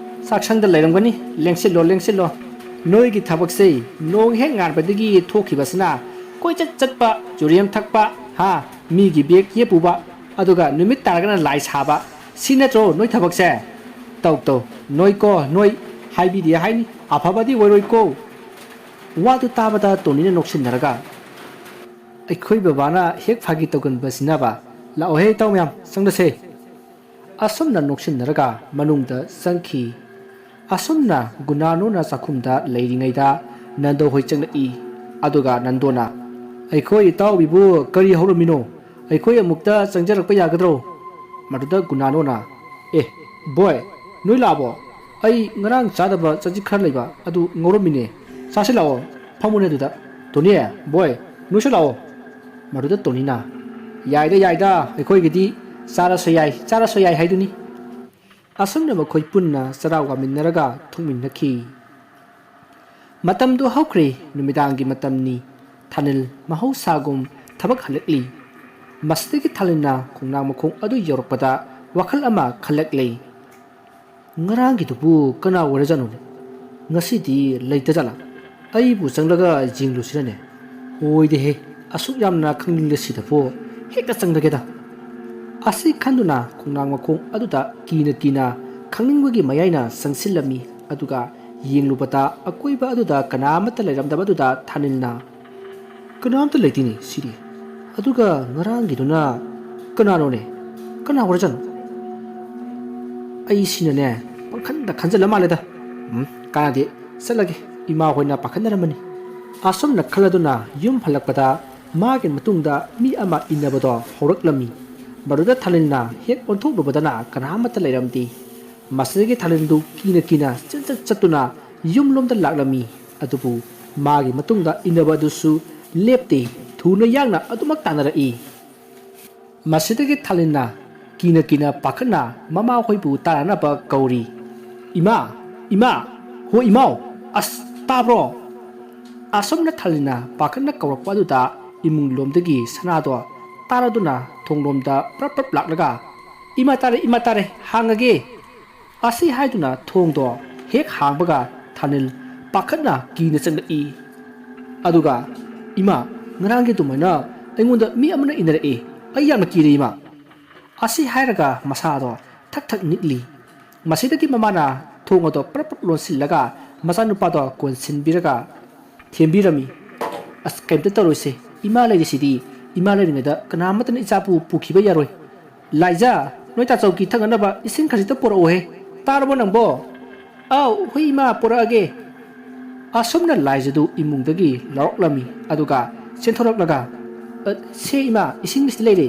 ꯆꯥꯛꯁꯪꯗ ꯂꯩꯔꯝꯒꯅꯤ꯫ ꯂꯦꯡꯁꯤꯜꯂꯣ, ꯂꯦꯡꯁꯤꯜꯂꯣ꯫ ꯅꯣꯏꯒꯤ ꯊꯕꯛꯁꯦ ꯅꯣꯡ ꯍꯦꯛ ꯉꯥꯟꯕꯗꯒꯤ ꯊꯣꯛꯈꯤꯕꯁꯤꯅ ꯀꯣꯏꯆꯠ ꯆꯠꯄ, ꯆꯨꯔꯦꯝ ꯊꯛꯄ, ꯍꯥ, ꯃꯤꯒꯤ ꯕꯦꯒ ꯌꯦꯞꯄꯨꯕ, ꯑꯗꯨꯒ ꯅꯨꯃꯤꯠ ꯇꯥꯔꯒꯅ ꯂꯥꯏ ꯁꯥꯕ꯫ ꯁꯤ ꯅꯠꯇ꯭ꯔꯣ ꯅꯣꯏ ꯊꯕꯛꯁꯦ? ꯇꯧ, ꯇꯧ꯫ ꯅꯣꯏꯀꯣ, ꯅꯣꯏ ꯍꯥꯏꯕꯤꯗꯦ ꯍꯥꯏꯅꯤ꯫ ꯑꯐꯕꯗꯤ ꯑꯣꯏꯔꯣꯏꯀꯣ꯫" ꯋꯥꯗꯨ ꯇꯥꯕꯗ ꯇꯣꯅꯤꯅ ꯅꯣꯛꯁꯤꯟꯅꯔꯒ, "ꯑꯩꯈꯣꯏ ꯕꯕꯥꯅ ꯍꯦꯛ ꯐꯥꯒꯤ ꯇꯧꯒꯟꯕꯁꯤꯅꯕ꯫ ꯂꯥꯛꯑꯣꯍꯦ, ꯏꯇꯥꯎ ꯃꯌꯥꯝ, ꯆꯪꯂꯁꯦ꯫" ꯑꯁꯨꯝꯅ ꯅꯣꯛꯁꯤꯟꯅꯔꯒ ꯃꯅꯨꯡꯗ ꯆꯪꯈꯤ꯫ ꯑꯁꯨꯝꯅ ꯒꯨꯅꯥꯅꯨꯅ ꯆꯥꯛꯈꯨꯝꯗ ꯂꯩꯔꯤꯉꯩꯗ ꯅꯟꯗꯣ ꯍꯣꯏ ꯆꯪꯂꯛꯏ꯫ ꯑꯗꯨꯒ ꯅꯟꯗꯣꯅ, "ꯑꯩꯈꯣꯏ ꯏꯇꯥꯎꯕꯤꯕꯨ ꯀꯔꯤ ꯍꯧꯔꯝꯃꯤꯅꯣ? ꯑꯩꯈꯣꯏ ꯑꯃꯨꯛꯇ ꯆꯪꯖꯔꯛꯄ ꯌꯥꯒꯗ꯭ꯔꯣ?" ꯃꯗꯨꯗ ꯒꯨꯅꯥꯅꯣꯅ, "ꯑꯦ, ꯕꯣꯏ, ꯅꯣꯏ ꯂꯥꯛꯑꯕꯣ? ꯑꯩ ꯉꯔꯥꯡ ꯆꯥꯗꯕ ꯆꯖꯤꯛ ꯈꯔ ꯂꯩꯕ ꯑꯗꯨ ꯉꯧꯔꯝꯃꯤꯅꯦ꯫ ꯆꯥꯁꯤ ꯂꯥꯛꯑꯣ, ꯐꯝꯃꯨꯅꯦ ꯑꯗꯨꯗ꯫ ꯇꯣꯅꯤ, ꯕꯣꯏ, ꯅꯣꯏꯁꯨ ꯂꯥꯛꯑꯣ꯫" ꯃꯗꯨꯗ ꯇꯣꯅꯤꯅ, "ꯌꯥꯏꯗ, ꯌꯥꯏꯗ, ꯑꯩꯈꯣꯏꯒꯤꯗꯤ ꯆꯥꯔꯁꯨ ꯌꯥꯏ, ꯆꯥꯔꯁꯨ ꯌꯥꯏ ꯍꯥꯏꯗꯨꯅꯤ꯫" ꯑꯁꯨꯝꯅ ꯃꯈꯣꯏ ꯄꯨꯟꯅ ꯆꯔꯥ ꯋꯥꯃꯤꯟꯅꯔꯒ ꯊꯣꯛꯃꯤꯟꯅꯈꯤ꯫ ꯃꯇꯝꯗꯨ ꯍꯧꯈ꯭ꯔꯦ, ꯅꯨꯃꯤꯗꯥꯡꯒꯤ ꯃꯇꯝꯅꯤ꯫ ꯊꯥꯅꯤꯜ ꯃꯍꯧꯁꯥꯒꯨꯝ ꯊꯕꯛ ꯍꯜꯂꯛꯂꯤ꯫ ꯃꯁꯤꯗꯒꯤ ꯊꯥꯅꯤꯜꯅ ꯈꯣꯡꯅꯥꯡ ꯃꯈꯣꯡ ꯑꯗꯨ ꯌꯧꯔꯛꯄꯗ ꯋꯥꯈꯜ ꯑꯃ ꯈꯜꯂꯛꯂꯦ꯫ "ꯉꯔꯥꯡꯒꯤꯗꯨꯕꯨ ꯀꯅꯥ ꯑꯣꯏꯔꯖꯥꯠꯅꯣꯅꯦ? ꯉꯁꯤꯗꯤ ꯂꯩꯇꯖꯥꯠꯂꯥ? ꯑꯩꯕꯨ ꯆꯪꯂꯒ ꯌꯦꯡꯂꯨꯁꯤꯔꯅꯦ? ꯍꯣꯏꯗꯦꯍꯦ, ꯑꯁꯨꯛ ꯌꯥꯝꯅ ꯈꯪꯅꯤꯡꯂꯁꯤꯗꯕꯨ ꯍꯦꯛꯇ ꯆꯪꯂꯒꯦꯗ"꯫ ꯑꯁꯤ ꯈꯟꯗꯨꯅ ꯈꯣꯡꯅꯥꯡ ꯃꯈꯣꯡ ꯑꯗꯨꯗ ꯀꯤꯅ ꯀꯤꯅ ꯈꯪꯅꯤꯡꯕꯒꯤ ꯃꯌꯥꯏꯅ ꯆꯪꯁꯤꯜꯂꯝꯃꯤ꯫ ꯑꯗꯨꯒ ꯌꯦꯡꯂꯨꯕꯗ ꯑꯀꯣꯏꯕ ꯑꯗꯨꯗ ꯀꯅꯥ ꯑꯃꯠꯇ ꯂꯩꯔꯝꯗꯕꯗꯨꯗ ꯊꯥꯅꯤꯜꯅ, "ꯀꯅꯥꯝꯇ ꯂꯩꯇꯦꯅꯦ ꯁꯤꯗꯤ꯫ ꯑꯗꯨꯒ ꯉꯔꯥꯡꯒꯤꯗꯨꯅ ꯀꯅꯥꯅꯣꯅꯦ? ꯀꯅꯥ ꯑꯣꯏꯔꯖꯥꯠꯅꯣ? ꯑꯩꯁꯤꯅꯅꯦ, ꯄꯪꯈꯟꯗ ꯈꯟꯖꯜꯂ ꯃꯥꯜꯂꯦꯗ꯫ ꯎꯝ, ꯀꯥꯟꯅꯗꯦ, ꯆꯠꯂꯒꯦ, ꯏꯃꯥ ꯍꯣꯏꯅ ꯄꯥꯈꯠꯅꯔꯝꯃꯅꯤ"꯫ ꯑꯁꯨꯝꯅ ꯈꯜꯂꯗꯨꯅ ꯌꯨꯝ ꯍꯜꯂꯛꯄꯗ ꯃꯥꯒꯤ ꯃꯇꯨꯡꯗ ꯃꯤ ꯑꯃ ꯏꯟꯅꯕꯗꯣ ꯍꯧꯔꯛꯂꯝꯃꯤ꯫ ꯃꯗꯨꯗ ꯊꯥꯅꯤꯜꯅ ꯍꯦꯛ ꯑꯣꯟꯊꯣꯛꯂꯨꯕꯗꯅ ꯀꯅꯥ ꯑꯃꯠꯇ ꯂꯩꯔꯝꯗꯦ꯫ ꯃꯁꯤꯗꯒꯤ ꯊꯥꯅꯤꯜꯗꯨ ꯀꯤꯅ ꯀꯤꯅ ꯆꯦꯟꯆꯠ ꯆꯠꯇꯨꯅ ꯌꯨꯝꯂꯣꯝꯗ ꯂꯥꯛꯂꯝꯃꯤ꯫ ꯑꯗꯨꯕꯨ ꯃꯥꯒꯤ ꯃꯇꯨꯡꯗ ꯏꯟꯅꯕ ꯑꯗꯨꯁꯨ ꯂꯦꯞꯇꯦ, ꯊꯨꯅ ꯌꯥꯡꯅ ꯑꯗꯨꯃꯛ ꯇꯥꯟꯅꯔꯛꯏ꯫ ꯃꯁꯤꯗꯒꯤ ꯊꯥꯅꯤꯜꯅ ꯀꯤꯅ ꯀꯤꯅ ꯄꯥꯈꯠꯅ ꯃꯃꯥꯍꯣꯏꯕꯨ ꯇꯥꯅꯅꯕ ꯀꯧꯔꯤ꯫ "ꯏꯃꯥ! ꯏꯃꯥ! ꯍꯣ ꯏꯃꯥꯎ! ꯑꯁ, ꯇꯥꯕ꯭ꯔꯣ?" ꯑꯁꯨꯝꯅ ꯊꯥꯅꯤꯜꯅ ꯄꯥꯈꯠꯅ ꯀꯧꯔꯛꯄ ꯑꯗꯨꯗ ꯏꯃꯨꯡꯂꯣꯝꯗꯒꯤ ꯁꯅꯥꯗꯣ ꯇꯥꯔꯗꯨꯅ ꯊꯣꯡꯂꯣꯝꯗ ꯄ꯭ꯔꯞ ꯄ꯭ꯔꯞ ꯂꯥꯛꯂꯒ, "ꯏꯃꯥ ꯇꯥꯔꯦ, ꯏꯃꯥ ꯇꯥꯔꯦ, ꯍꯥꯡꯉꯒꯦ!" ꯑꯁꯤ ꯍꯥꯏꯗꯨꯅ ꯊꯣꯡꯗꯣ ꯍꯦꯛ ꯍꯥꯡꯕꯒ ꯊꯥꯅꯤꯜ ꯄꯥꯈꯠꯅ ꯀꯤꯅ ꯆꯪꯂꯛꯏ꯫ ꯑꯗꯨꯒ, "ꯏꯃꯥ, ꯉꯔꯥꯡꯒꯤ ꯑꯗꯨꯃꯥꯏꯅ ꯑꯩꯉꯣꯟꯗ ꯃꯤ ꯑꯃꯅ ꯏꯟꯅꯔꯛꯏ꯫ ꯑꯩ ꯌꯥꯝꯅ ꯀꯤꯔꯦ, ꯏꯃꯥ!" ꯑꯁꯤ ꯍꯥꯏꯔꯒ ꯃꯁꯥꯗꯣ ꯊꯛ ꯊꯛ ꯅꯤꯛꯂꯤ꯫ ꯃꯁꯤꯗꯒꯤ ꯃꯃꯥꯅ ꯊꯣꯡ ꯑꯗꯣ ꯄ꯭ꯔꯞ ꯄ꯭ꯔꯞ ꯂꯣꯟꯁꯤꯜꯂꯒ ꯃꯆꯥꯅꯨꯄꯥꯗꯣ ꯀꯣꯟꯁꯤꯟꯕꯤꯔꯒ ꯊꯦꯝꯕꯤꯔꯝꯃꯤ꯫ "ꯑꯁ, ꯀꯩꯝꯇ ꯇꯧꯔꯣꯏꯁꯦ꯫ ꯏꯃꯥ ꯂꯩꯔꯤꯁꯤꯗꯤ꯫ ꯏꯃꯥ ꯂꯩꯔꯤꯉꯩꯗ ꯀꯅꯥꯃꯠꯇꯅ ꯏꯆꯥꯕꯨ ꯄꯨꯈꯤꯕ ꯌꯥꯔꯣꯏ꯫ ꯂꯥꯏꯖꯥ, ꯅꯣꯏ ꯇꯥꯆꯧꯒꯤ ꯊꯛꯅꯅꯕ ꯏꯁꯤꯡ ꯈꯖꯤꯛꯇ ꯄꯨꯔꯛꯎꯍꯦ꯫ ꯇꯥꯔꯕꯣ ꯅꯪꯕꯣ?" "ꯑꯥꯎ, ꯍꯣꯏ ꯏꯃꯥ, ꯄꯨꯔꯛꯑꯒꯦ"꯫ ꯑꯁꯨꯝꯅ ꯂꯥꯏꯖꯗꯨ ꯏꯃꯨꯡꯗꯒꯤ ꯂꯧꯔꯛꯂꯝꯃꯤ꯫ ꯑꯗꯨꯒ ꯆꯦꯟꯊꯣꯔꯛꯂꯒ, "ꯑ, ꯁꯦ ꯏꯃꯥ, ꯏꯁꯤꯡ ꯁꯤꯗ ꯂꯩꯔꯦ"꯫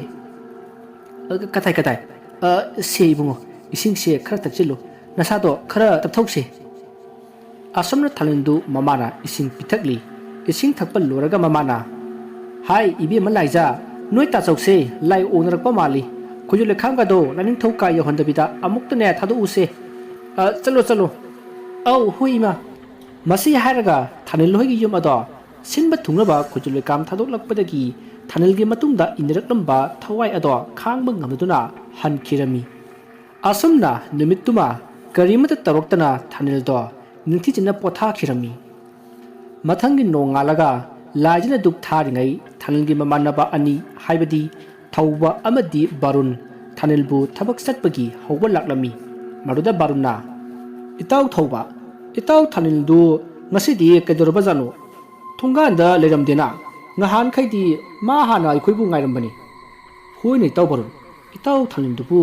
"ꯑ, ꯀꯗꯥꯏ, ꯀꯗꯥꯏ?" "ꯑ, ꯁꯦ ꯏꯕꯨꯡꯉꯣ, ꯏꯁꯤꯡꯁꯦ ꯈꯔ ꯊꯛꯆꯤꯜꯂꯨ꯫ ꯅꯁꯥꯗꯣ ꯈꯔ ꯇꯞꯊꯧꯁꯦ"꯫ ꯑꯁꯨꯝꯅ ꯊꯥꯅꯤꯜꯗꯨ ꯃꯃꯥꯅ ꯏꯁꯤꯡ ꯄꯤꯊꯛꯂꯤ꯫ ꯏꯁꯤꯡ ꯊꯛꯄ ꯂꯣꯏꯔꯒ ꯃꯃꯥꯅ, "ꯍꯥꯏ, ꯏꯕꯦꯝꯃ ꯂꯥꯏꯖꯥ, ꯅꯣꯏ ꯇꯥꯆꯧꯁꯦ ꯂꯥꯏ ꯑꯣꯛꯅꯔꯛꯄ ꯃꯥꯜꯂꯤ꯫ ꯈꯨꯖꯨ ꯂꯩꯈꯥꯝꯒꯗꯣ ꯂꯥꯏꯅꯤꯡꯊꯧ ꯀꯥ ꯌꯧꯍꯟꯗꯕꯤꯗ ꯑꯃꯨꯛꯇꯅꯦ ꯊꯥꯗꯣꯛꯎꯁꯦ꯫ ꯑ, ꯆꯠꯂꯣ, ꯆꯠꯂꯣ꯫ ꯑꯧ, ꯍꯣꯏ, ꯏꯃꯥ꯫ ꯃꯁꯤ ꯍꯥꯏꯔꯒ ꯊꯥꯅꯤꯜ ꯍꯣꯏꯒꯤ ꯌꯨꯝ ꯑꯗꯣ ꯁꯤꯟꯕ ꯊꯨꯡꯅꯕ ꯈꯨꯖꯨ ꯂꯩꯈꯥꯝ ꯊꯥꯗꯣꯛꯂꯛꯄꯗꯒꯤ ꯊꯥꯅꯤꯜꯒꯤ ꯃꯇꯨꯡꯗ ꯏꯟꯅꯔꯛꯂꯝꯕ ꯊꯋꯥꯏ ꯑꯗꯣ ꯈꯥꯡꯕ ꯉꯝꯗꯨꯅ ꯍꯟꯈꯤꯔꯝꯃꯤ꯫ ꯑꯁꯨꯝꯅ ꯅꯨꯃꯤꯠꯇꯨꯃ ꯀꯔꯤꯃꯠꯇ ꯇꯧꯔꯛꯇꯅ ꯊꯥꯅꯤꯜꯗꯣ ꯅꯤꯡꯊꯤꯖꯅ ꯄꯣꯊꯥꯈꯤꯔꯝꯃꯤ꯫ ꯃꯊꯪꯒꯤ ꯅꯣꯡꯉꯥꯜꯂꯒ ꯂꯥꯏꯖꯅ ꯙꯨꯛ ꯊꯥꯔꯤꯉꯩ ꯊꯥꯅꯤꯜꯒꯤ ꯃꯃꯥꯟꯅꯕ ꯑꯅꯤ, ꯍꯥꯏꯕꯗꯤ ꯊꯧꯕ ꯑꯃꯗꯤ ꯕꯥꯔꯨꯟ, ꯊꯥꯅꯤꯜꯕꯨ ꯊꯕꯛ ꯆꯠꯄꯒꯤ ꯍꯧꯕ ꯂꯥꯛꯂꯝꯃꯤ꯫ ꯃꯗꯨꯗ ꯕꯥꯔꯨꯟꯅ, "ꯏꯇꯥꯎ ꯊꯧꯕ, ꯏꯇꯥꯎ ꯊꯥꯅꯤꯜꯗꯨ ꯉꯁꯤꯗꯤ ꯀꯩꯗꯧꯔꯕꯖꯥꯠꯅꯣ? ꯊꯣꯡꯒꯥꯟꯗ ꯂꯩꯔꯝꯗꯦꯅ꯫ ꯉꯍꯥꯟꯈꯩꯗꯤ ꯃꯥ ꯍꯥꯟꯅ ꯑꯩꯈꯣꯏꯕꯨ ꯉꯥꯏꯔꯝꯕꯅꯤ꯫" "ꯍꯣꯏꯅꯦ ꯏꯇꯥꯎ ꯕꯥꯔꯨꯟ, ꯏꯇꯥꯎ ꯊꯥꯅꯤꯜꯗꯨꯕꯨ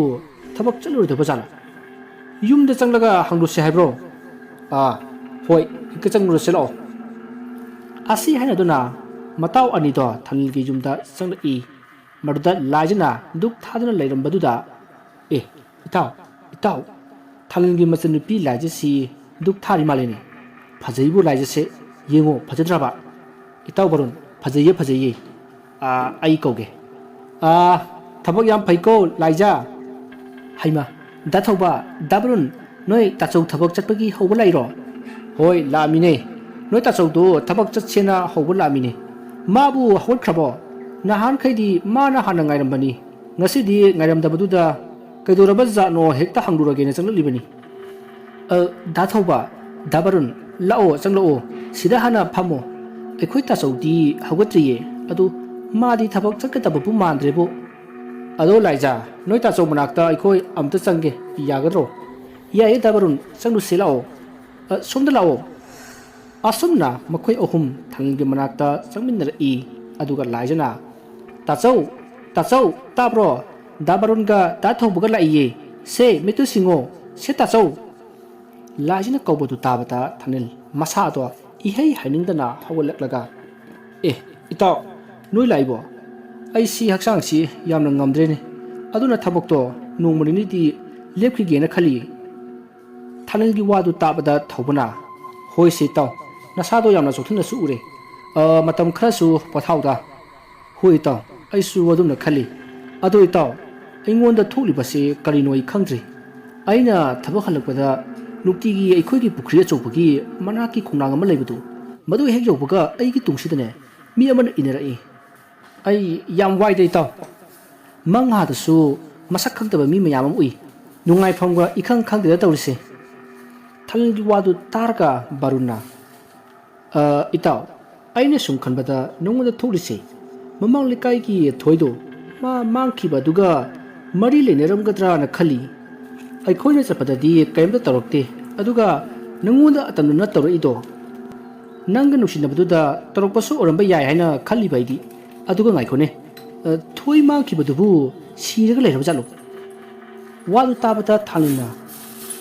ꯊꯕꯛ ꯆꯠꯂꯨꯔꯗꯕ ꯖꯥꯠꯂꯥ? ꯌꯨꯝꯗ ꯆꯪꯂꯒ ꯍꯪꯂꯨꯁꯦ ꯍꯥꯏꯕ꯭ꯔꯣ?" "ꯑꯥ, ꯍꯣꯏ, ꯍꯦꯛꯇ ꯆꯪꯂꯨꯔꯁꯤ ꯂꯥꯛꯑꯣ꯫" ꯑꯁꯤ ꯍꯥꯏꯅꯗꯨꯅ ꯃꯇꯥꯎ ꯑꯅꯤꯗꯣ ꯊꯥꯅꯤꯜꯒꯤ ꯌꯨꯝꯗ ꯆꯪꯂꯛꯏ꯫ ꯃꯗꯨꯗ ꯂꯥꯏꯖꯅ ꯙꯨꯛ ꯊꯥꯗꯨꯅ ꯂꯩꯔꯝꯕꯗꯨꯗ, "ꯑꯦ, ꯏꯇꯥꯎ, ꯏꯇꯥꯎ, ꯊꯥꯅꯤꯜꯒꯤ ꯃꯆꯟꯅꯨꯄꯤ ꯂꯥꯏꯖꯁꯤ ꯙꯨꯛ ꯊꯥꯔꯤ ꯃꯥꯜꯂꯦꯅꯦ꯫ ꯐꯖꯩꯕꯨ ꯂꯥꯏꯖꯁꯦ, ꯌꯦꯡꯉꯣ, ꯐꯖꯗ꯭ꯔꯕ? ꯏꯇꯥꯎ ꯕꯥꯔꯨꯟ, ꯐꯖꯩꯌꯦ, ꯐꯖꯩꯌꯦ꯫ ꯑꯥ, ꯑꯩ ꯀꯧꯒꯦ꯫ ꯑꯥ, ꯊꯕꯛ ꯌꯥꯝ ꯐꯩꯀꯣ, ꯂꯥꯏꯖ꯫" "ꯍꯩꯃ, ꯗꯥ ꯊꯧꯕ, ꯗꯥ ꯕꯥꯔꯨꯟ, ꯅꯣꯏ ꯇꯥꯆꯧ ꯊꯕꯛ ꯆꯠꯄꯒꯤ ꯍꯧꯕ ꯂꯥꯛꯏꯔꯣ?" "ꯍꯣꯏ, ꯂꯥꯛꯑꯝꯃꯤꯅꯦ꯫ ꯅꯣꯏ ꯇꯥꯆꯧꯗꯣ ꯊꯕꯛ ꯆꯠꯁꯦꯅ ꯍꯧꯕ ꯂꯥꯛꯑꯝꯃꯤꯅꯦ꯫ ꯃꯥꯕꯨ ꯍꯧꯒꯠꯈ꯭ꯔꯕꯣ? ꯅꯍꯥꯟꯈꯩꯗꯤ ꯃꯥꯅ ꯍꯥꯟꯅ ꯉꯥꯏꯔꯝꯕꯅꯤ꯫ ꯉꯁꯤꯗꯤ ꯉꯥꯏꯔꯝꯗꯕꯗꯨꯗ ꯀꯩꯗꯧꯔꯕ ꯖꯥꯠꯅꯣ ꯍꯦꯛꯇ ꯍꯪꯂꯨꯔꯒꯦꯅ ꯆꯪꯂꯛꯂꯤꯕꯅꯤ꯫" "ꯑ, ꯗꯥ ꯊꯧꯕ, ꯗꯥ ꯕꯥꯔꯨꯟ, ꯂꯥꯛꯑꯣ, ꯆꯪꯂꯛꯑꯣ꯫ ꯁꯤꯗ ꯍꯥꯟꯅ ꯐꯝꯃꯣ꯫ ꯑꯩꯈꯣꯏ ꯇꯥꯆꯧꯗꯤ ꯍꯧꯒꯠꯇ꯭ꯔꯤꯌꯦ꯫ ꯑꯗꯨ ꯃꯥꯗꯤ ꯊꯕꯛ ꯆꯠꯀꯗꯕꯕꯨ ꯃꯥꯟꯗ꯭ꯔꯦꯕꯨ꯫ ꯑꯗꯣ ꯂꯥꯏꯖ, ꯅꯣꯏ ꯇꯥꯆꯧ ꯃꯅꯥꯛꯇ ꯑꯩꯈꯣꯏ ꯑꯝꯇ ꯆꯪꯒꯦ, ꯌꯥꯒꯗ꯭ꯔꯣ?" "ꯌꯥꯏꯌꯦ ꯗꯥ ꯕꯥꯔꯨꯟ, ꯆꯪꯂꯨꯁꯤ ꯂꯥꯛꯑꯣ꯫ ꯑ, ꯁꯣꯝꯗ ꯂꯥꯛꯑꯣ꯫" ꯑꯁꯨꯝꯅ ꯃꯈꯣꯏ ꯑꯍꯨꯝ ꯊꯥꯅꯤꯜꯒꯤ ꯃꯅꯥꯛꯇ ꯆꯪꯃꯤꯟꯅꯔꯛꯏ꯫ ꯑꯗꯨꯒ ꯂꯥꯏꯖꯅ, "ꯇꯥꯆꯧ, ꯇꯥꯆꯧ, ꯇꯥꯕ꯭ꯔꯣ? ꯗꯥ ꯕꯥꯔꯨꯟꯒ ꯗꯥ ꯊꯧꯕꯒ ꯂꯥꯛꯏꯌꯦ꯫ ꯁꯦ, ꯃꯤꯠꯇꯨ ꯁꯤꯡꯉꯣ꯫ ꯁꯦ ꯇꯥꯆꯧ!" ꯂꯥꯏꯖꯅ ꯀꯧꯕꯗꯨ ꯇꯥꯕꯗ ꯊꯥꯅꯤꯜ ꯃꯁꯥꯗꯣ ꯏꯍꯩ ꯍꯩꯅꯤꯡꯗꯅ ꯍꯧꯒꯠꯂꯛꯂꯒ, "ꯑꯦ, ꯏꯇꯥꯎ, ꯅꯣꯏ ꯂꯥꯛꯏꯕꯣ? ꯑꯩꯁꯤ ꯍꯛꯆꯥꯡꯁꯤ ꯌꯥꯝꯅ ꯉꯝꯗ꯭ꯔꯦꯅꯦ꯫ ꯑꯗꯨꯅ ꯊꯕꯛꯇꯣ ꯅꯣꯡꯃ ꯅꯤꯅꯤꯗꯤ ꯂꯦꯞꯈꯤꯒꯦꯅ ꯈꯜꯂꯤ꯫" ꯊꯥꯅꯤꯜꯒꯤ ꯋꯥꯗꯨ ꯇꯥꯕꯗ ꯊꯧꯕꯅ, "ꯍꯣꯏꯁꯦ ꯏꯇꯥꯎ, ꯅꯁꯥꯗꯣ ꯌꯥꯝꯅ ꯆꯣꯛꯊꯅꯁꯨ ꯎꯔꯦ꯫ ꯑ, ꯃꯇꯝ ꯈꯔꯁꯨ ꯄꯣꯊꯥꯎꯗ꯫" "ꯍꯣꯏ ꯏꯇꯥꯎ, ꯑꯩꯁꯨ ꯑꯗꯨꯝꯅ ꯈꯜꯂꯤ꯫ ꯑꯗꯣ ꯏꯇꯥꯎ, ꯑꯩꯉꯣꯟꯗ ꯊꯣꯛꯂꯤꯕꯁꯤ ꯀꯔꯤꯅꯣ ꯑꯩ ꯈꯪꯗ꯭ꯔꯦ꯫ ꯑꯩꯅ ꯊꯕꯛ ꯍꯜꯂꯛꯄꯗ ꯅꯨꯡꯇꯤꯒꯤ ꯑꯩꯈꯣꯏꯒꯤ ꯄꯨꯈ꯭ꯔꯤ ꯑꯆꯧꯕꯒꯤ ꯃꯅꯥꯛꯀꯤ ꯈꯣꯡꯅꯥꯡ ꯑꯃ ꯂꯩꯕꯗꯨ, ꯃꯗꯨ ꯍꯦꯛ ꯌꯧꯕꯒ ꯑꯩꯒꯤ ꯇꯨꯡꯁꯤꯗꯅꯦ ꯃꯤ ꯑꯃꯅ ꯏꯟꯅꯔꯛꯏ꯫ ꯑꯩ ꯌꯥꯝ ꯋꯥꯏꯗ ꯏꯇꯥꯎ꯫ ꯃꯪꯍꯥꯗꯁꯨ ꯃꯁꯛ ꯈꯪꯗꯕ ꯃꯤ ꯃꯌꯥꯝ ꯑꯃ ꯎꯏ꯫ ꯅꯨꯡꯉꯥꯏꯐꯝꯒ ꯏꯈꯪ ꯈꯪꯗꯦꯗ ꯇꯧꯔꯤꯁꯦ꯫ ꯊꯥꯂꯤꯟꯒꯤ ꯋꯥꯗꯨ ꯇꯥꯔꯒ ꯕꯥꯔꯨꯟꯅ, "ꯑ, ꯏꯇꯥꯎ, ꯑꯩꯅ ꯁꯨꯝ ꯈꯟꯕꯗ ꯅꯉꯣꯟꯗ ꯊꯣꯛꯂꯤꯁꯦ ꯃꯃꯥꯡ ꯂꯩꯀꯥꯏꯒꯤ ꯊꯣꯏꯗꯣ, ꯃꯥ ꯃꯥꯡꯈꯤꯕ ꯑꯗꯨꯒ ꯃꯔꯤ ꯂꯩꯅꯔꯝꯒꯗ꯭ꯔꯥꯅ ꯈꯜꯂꯤ꯫ ꯑꯩꯈꯣꯏꯅ ꯆꯠꯄꯗꯗꯤ ꯀꯔꯤꯝꯇ ꯇꯧꯔꯛꯇꯦ, ꯑꯗꯨꯒ ꯅꯉꯣꯟꯗ ꯑꯇꯝꯅꯅ ꯇꯧꯔꯛꯏꯗꯣ ꯅꯪꯒ ꯅꯨꯡꯁꯤꯅꯕꯗꯨꯗ ꯇꯧꯔꯛꯄꯁꯨ ꯑꯣꯏꯔꯝꯕ ꯌꯥꯏ ꯍꯥꯏꯅ ꯈꯜꯂꯤꯕ ꯑꯩꯗꯤ꯫ ꯑꯗꯨꯒ ꯉꯥꯏꯈꯣꯅꯦ, ꯑ, ꯊꯣꯏ ꯃꯥꯡꯈꯤꯕꯗꯨꯕꯨ ꯁꯤꯔꯒ ꯂꯩꯔꯕ ꯖꯥꯠꯂꯣ?" ꯋꯥꯗꯨ ꯇꯥꯕꯗ ꯊꯥꯂꯤꯟꯅ,